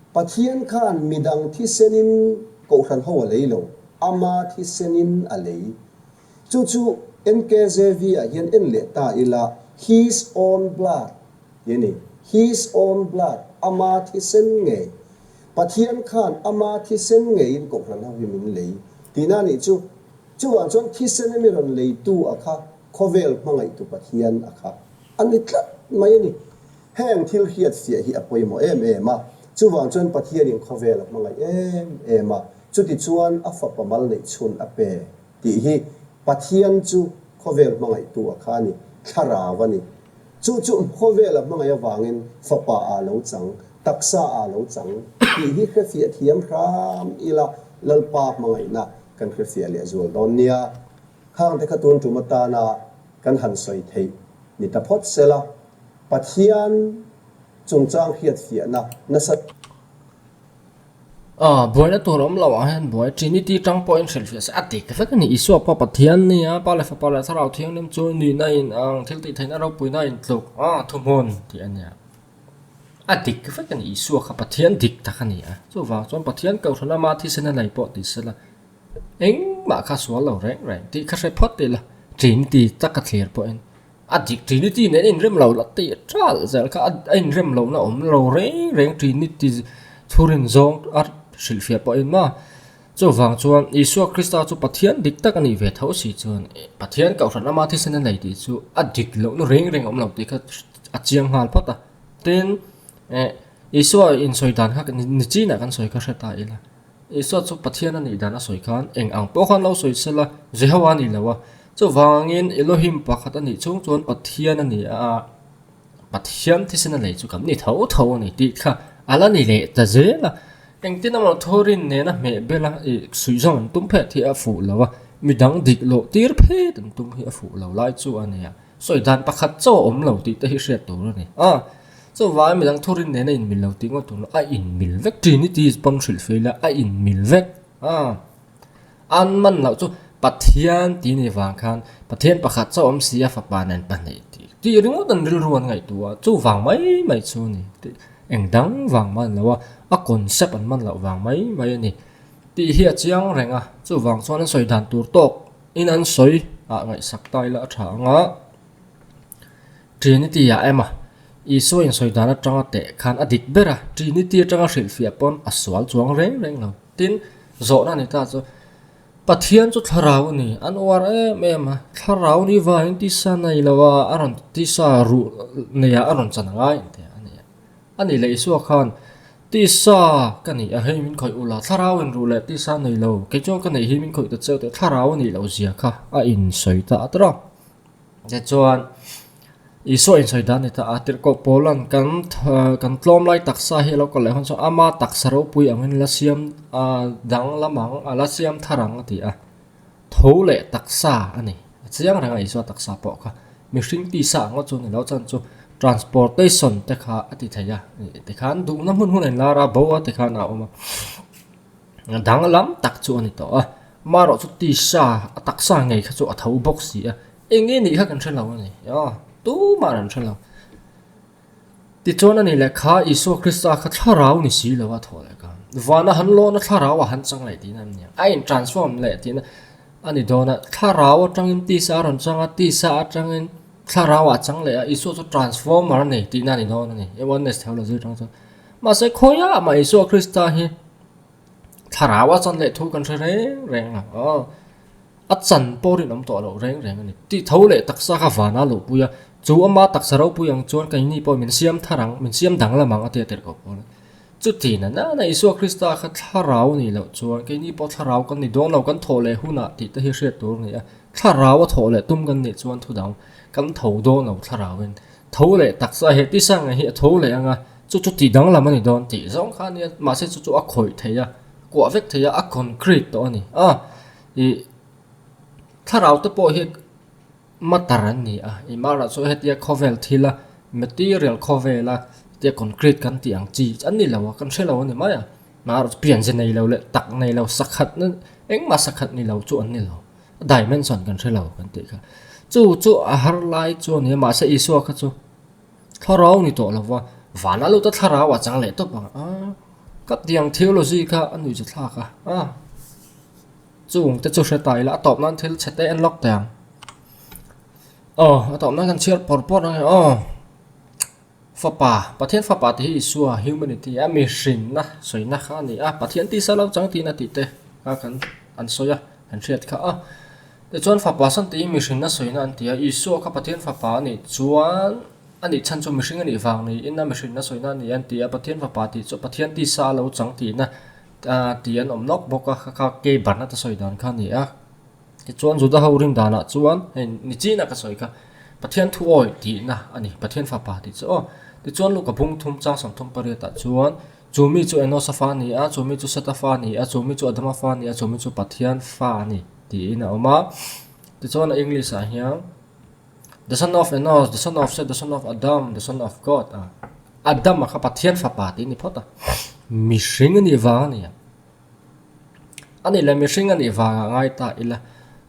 Pathian khan midang thisenin kohhran ho a lei lo, ama thisenin a lei. Chu chu NKJV ah hian en leh ta ila, His own blood tih a ni. His own blood, ama thisen ngei. Pathian khan ama thisen ngeiin kohhran ho hi min lei tihna a nih chu. Chuvang chuan thisen a mi rawn leitu a kha khawvel hmangaihtu Pathian a kha a ni tlat mai a ni. Heng thil hriatfiah hi a pawimawh em em a, chuvang chuan Pathianin khawvel a hmangaih em em a, chutichuan a fapa mal neih chhun a pe tih hi Pathian chu khawvel hmangaihtu a kha a ni, thlarau a ni. Chu chu khawvel a hmangaih avangin fapa ah lo chang, taksa ah lo chang tih hi hrefiah thiam hram ila Lalpa hmangaihna kan hrefiah leh zual dawn nia. Khangte kha tun tum atana kan han sawi theih ni ta phawt sela, Pathian chungchang hriatfiahna nasa. Aw, buaina tur awm loh ah hian buai Trinity tang pawhin hrilhfiah se a dik vek a ni. Isua pawh Pathian nia, Pa leh Fapa leh Thlarau Thianghlim chu nihna in ang, thil tih theihna ropuina in tluk a, thuhmun tih a nia. A dik vek a ni, Isua kha Pathian dik tak a ni a. Chuvang chuan Pathian kohhran ama thisen a nei pawh ti sela, engmah kha sual lo reng reng tih kha hre phawt ila, Trinity taka thlir pawhin A dik Trinity nen a inrem lo la tih ṭalh zel kha a inrem lohna awm lo reng reng Trinity thurin zawng a hrilhfiah pawhin maw chuvang chuan Isua Krista chu Pathian dik tak a nih ve tho si chuan Pathian kohhran lama thisen a nei tih chu a dik lohna reng reng awm lo tih kha a chiang nghal phawt a tin eh Isua insawi dan kha ni chinah kan sawi kha hre ta ila. Isua chu Pathian a nih dan a sawi khan eng ang pawh khan lo sawi sela, Jehovah a ni lo a. Chuvangin Elohim pakhat a nih chhung chuan Pathian a ni a, Pathian thisen a nei chu kan ni tho tho a ni tih kha a la ni leh ta zel a. Engtin emaw thurin nena hmeh bela ih suihzawm an tum phet hi a fuh lo a, midang dik loh tir phet an tum hi a fuh lo lai chu a nia. Sawi dan pakhat chaw a awm lo tih te hi hriat tur a ni a. Chuvangin midang thurin nena inmil lo tih ngawt tur a inmil vek. Trinity pawn hrilh fei la a inmil vek a. An man loh chu Pathian tih ni vang khan Pathian pakhat chaw awm si a fapa nen pahnih tih tih ringawt an rilru an ngaihtuah a. Chuvang mai mai chu a ni. Eng dang vang man lo a, a concept an man loh vang mai mai a ni tih hi a chiang reng a. Chuvang chuan an sawi dan tur tawk In an sawi ah ngaihsak ta ila a tha ang a, Trinity ah emaw Isua insawi dan atanga teh khan a dik ber a, Trinity atanga hrilhfiah pawn a sual chuang reng reng lo. Tin, zawhna ni ta chu. Pathian chu thlarau a ni, an uar em em a, thlarau ni vangin tisa nei lo a, a rawn tisa ruh nei ah a rawn chan angai ang tih a ni a. A nih leh Isua khan, Tisa ka nih a, hei min khawih ula, thlarau in ruh leh tisa nei lo, kei chuan ka neih hi min khawih ta cheu teh, thlarau a nih loh zia kha a insawi ta a tawrh a. Tichuan, Isua insawi dan ni ta a, Tirhkoh Paulan kan kan tlawm lai taksa hi a lo kal leh hun chuan ama taksa ropui angin la siam danglam ang, a la siam thar ang a ti a. Tho leh taksa a ni. A chiang reng a Isua taksa pawh kha mihring tisa ang ngawt chu a ni lo, chuan chu transportation te kha a ti thei a, tikhan duhna hmun hmun a inlar a, bo a tikhan a awm a. Danglam tak chu a ni tawh a, amaherawh chu tisa a taksa ngei kha chu a tho bawk si a, eng nge nih kha kan hre lo a ni, aw tumah an hre lo. Tichuan a ni leh kha Isua Krista kha thlarau ni si lo a thawh leh kha vana han lawn a thlarau a han chang leh tihna a ni ang, a in transform leh tihna a ni dawn a, thlarau atangin tisa a rawn chang a, tisa atangin thlarau ah a chang leh a, Isua chu transformer a ni tihna a ni dawn a ni, Oneness theology atang chuan. Mahse khawiah mah Isua Krista hi thlarau a chan leh thu kan hre reng reng lo aw. A chan pawh rinawm tawh loh reng reng a ni. Tih tho leh taksa kha vana luhpui a, chu ama taksa ropui ang chuan keini pawh min siam thar ang, min siam danglam ang a ti a tirh ko pawl a. Chuti na nana Isua Krista kha thlarau nih loh chuan keini pawh thlarau kan ni dawn lo, kan thawh leh hunah tih te hi hriat tur a ni a. Thlarau a thawh leh tum kan nih chuan thu dang kan tho dawn lo thlarauin. Tho leh taksa he tisa ngei hi a tho leh ang a, chu chu tih danglam a ni dawn tih zawng kha a nia, mahse chu chu a khawih thei a, kuah vek thei a, a concrete tawh a ni. A, ih thlarau te pawh hi matter an ni a, ih mahra chu hetia khawvel thil a, material khawvel a, hetia concrete kan tih ang chi an ni lo a, kan hre lo a ni mai a, mahra chu pianze nei lo leh tak nei lo sakhat na engmah sakhat ni lo chu an ni lo. Dimension kan hre lo kan tih kha. Chu chu a har lai chu a ni a, mahse Isua kha chu thlarau ni tawh lo va, vana luta thlarau a chang leh tawp ang a, ka tiang theology kha a nuih chu thlak a, a chung te chu hre ta ila a tawp nan thil chhe te en lawk teh ang. Aw a tawp nan kan chhiar pawr pawr ang e aw. Fapa, Pathian Fapa tih hi Isua, humanity, a mihrinna sawina kha a ni a, Pathian tisa lo chang tiin a tih te kha kan an sawi a, kan hriat kha a. Tichuan Fapa san tih hi mihrinna sawina an ti a, Isua kha Pathian Fapa a nih chuan a nih chhan chu mihring a nih vang niin a mihrinna sawina a ni an ti a, Pathian Fapa tih chu Pathian tisa a lo chang tihna tih an awm nawk bawk a, kha kha Kei Barnett a sawi dan kha a ni a. Tichuan Juda ho rin danah chuan hei nichin a ka sawi kha Pathian thu awi tihna a ni, Pathian fapa tih chu aw. Tichuan Luka bung thum chang 30 pariatah chuan chu mi chu Enosa fa a ni a, chu mi chu Seta fa a ni a, chu mi chu Adama fa a ni a, chu mi chu Pathian fa a ni tiin a awm a. Tichuan a English ah hian The son of Enos, the son of Seth, the son of Adam, the son of God a. Adama kha Pathian fapa tih a ni phawt a, mihring a nih vang a ni a. A nih leh mihring a nih vangah ngai ta ila.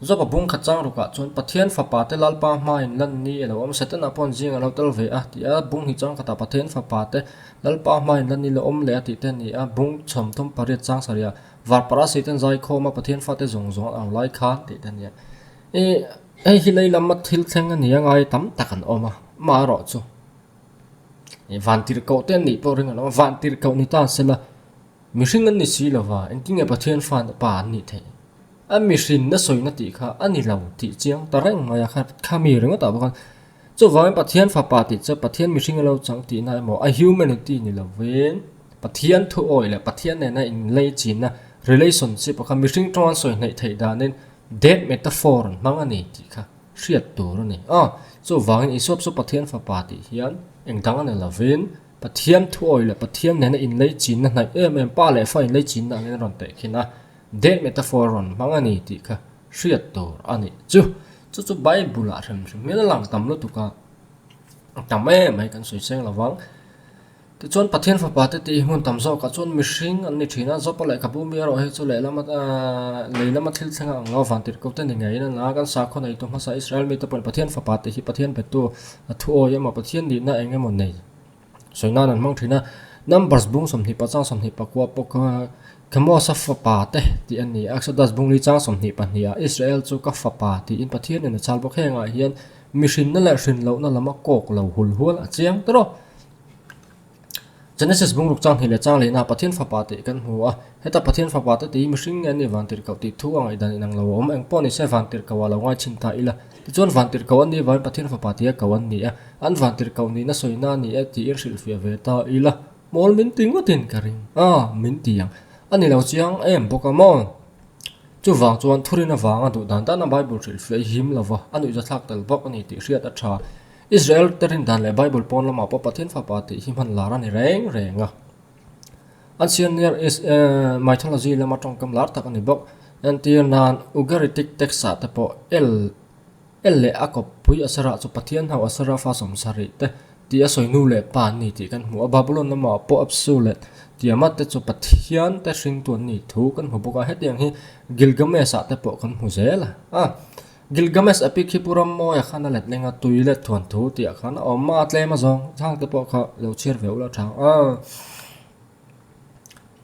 Job-a bung khat chang rukah chuan Pathian fapa te Lalpa hmain lan ni a lo awm, Setana paw'n zing a lo tel ve a ti a, bung hi chang khatah Pathian fapa te Lalpa hmain lan ni lo awm leh a tih te a ni a, bung 38 chang sarihah Varparasi ten zaikhawm a Pathian fate zawng zawng an au lai khan tih te a ni a. Ih, hei hi lei lama thil thleng a ni a ngai tam tak an awm a, amaherawh chu vantirhkoh te an nih pawh ring an awm a, vantirhkoh ni ta sela, Mihring an ni si lo va, engtin nge Pathian fa pa an nih theih? A mihrinna sawina tih kha a ni lo tih chiang ta reng mai a, kha kha mi ringawt ah bawk a. Chuvangin Pathian fapa tih chu Pathian mihring a lo chang tihna emaw a humanity ni lovin Pathian thu awi leh Pathian nena inleichinna relationship a kha mihring tawng an sawi hnaih theih danin dead metaphor an hmang a ni tih kha hriat tur a ni. Aw, chuvangin Isua chu Pathian fapa tih hian engdang a ni lovin Pathian thuawi leh Pathian nena inlei chinna hnaih em em, pa leh fa inlei chinna angin a rawn teh khin a, death metaphor a rawn hmang a ni tih kha hriat tur a nih chu. Chu chu Bible ah hrim hrim hian a lang tam lutuk a, a tam em mai kan sawi seng lo vang. Tichuan Pathian fapa te tih hi hmun tam zawkah chuan mihring an ni thin a, Jopa lehkhabu mi erawh hi chu lehlam lei lama thil thleng a ang lo, vantirhkoh te ni ngeiin a la a, kan sakhaw neitu hmasa Israel mite pawhin Pathian fapa te hi Pathian betu a thuawi emaw Pathian nihna eng emaw nei. Sawi nan an hmang thin a, Numbers bung 20 chang 24 pawh kha Kemos-a fapa te tih a ni a, Exodus bung li chang 22 ah Israel chu ka fapa tiin Pathian in a chal bawk. Hengah hian mihrinna leh hrin lohna lam a kawk lo hul hual a chiang tawrh. Genesis bungruk chang hnih leh chang lehna Pathian Fapa tih kan hmu a. Heta Pathian Fapa te tih hi mihring nge an nih vantirhkoh tih thu a ngaihdan inang lo a awm. Eng pawh nise vantirhkoh ah lo ngai chhin ta ila. Tichuan vantirhkoh an nih vangin Pathian Fapa tia ko an ni a. An vantirhkoh nihna sawina a ni e tiin hrilhfiah ve ta ila. Mawl min ti ngawtin ka ring a, min ti ang. A ni lo chiang em bawk a maw? Chuvang chuan thurin avanga duh dan dana Bible hrilhfiah i him lova, a nuihzathlak tel bawk a ni tih hriat a tha. Israel te rin dan leh Bible pawn lamah pawh Pathian Fapa tih hi hman lar a ni reng reng a. Ancient Near East mythology lama tawngkam lar tak a ni bawk. Entir nan Ugaritic text-ah te pawh El El leh a kawppui Asera chu Pathian ho Asera fa sawmsarih te tih a sawi nu leh pa an ni tih kan hmu a. Babylon lamah pawh Apsu leh Tiamat te chu Pathian te hringtu an nih thu kan hmu bawk a. Hetiang hi Gilgamesh-ah te pawh kan hmu zel a. Gilgamesh epic hi Pu Rammawia khan a let leng a, tui let thuan thu tih ah khan a awm a, tlem a zawng chhang te pawh kha lo chhiar ve ula tha ang a.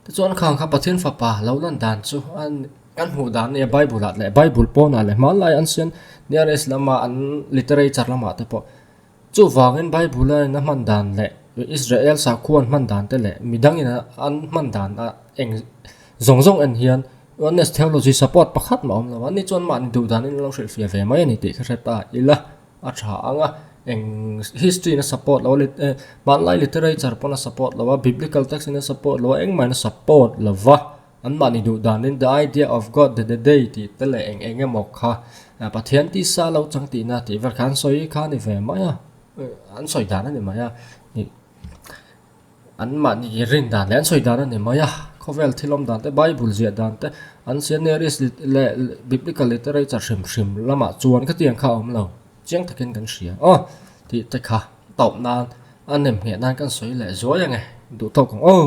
Tichuan khang kha Pathian fapa lo lan dan chu kan hmuh dan nia Bible ah leh Bible pawnah leh hmanlai an siam Near East lama an literature lamah te pawh chuvangin Bible a in a hman dan leh Israel sakhua an hman dan te leh midang in an hman dan a eng zawng zawng en hian Oneness theology support pakhat mah awm lo a ni chuan mahni duh dan in an lo hrilhfiah ve mai a ni tih kha hre ta ila. A tha ang a, eng history in a support lo a, hmanlai literature pawn a support lo a, biblical text in a support lo a, engmah in a support lo va, anmahni duh danin the idea of God the the day tih te leh eng eng emaw kha Pathian tisa lo chang tihna tih vel kha an sawi kha a ni ve mai a, an sawi dan a ni mai a. An mahni rin dan leh an sawi dan a ni mai a, khawvel thil awm dan te, Bible ziah dan te, an Seminaries leh Biblical Literature hrim hrim lamah chuan khatiang kha a awm lo, chiang takin kan hria aw tih te kha tawp nan a nem ngheh nan kan sawi leh zuai ang e, duh tawk ang aw.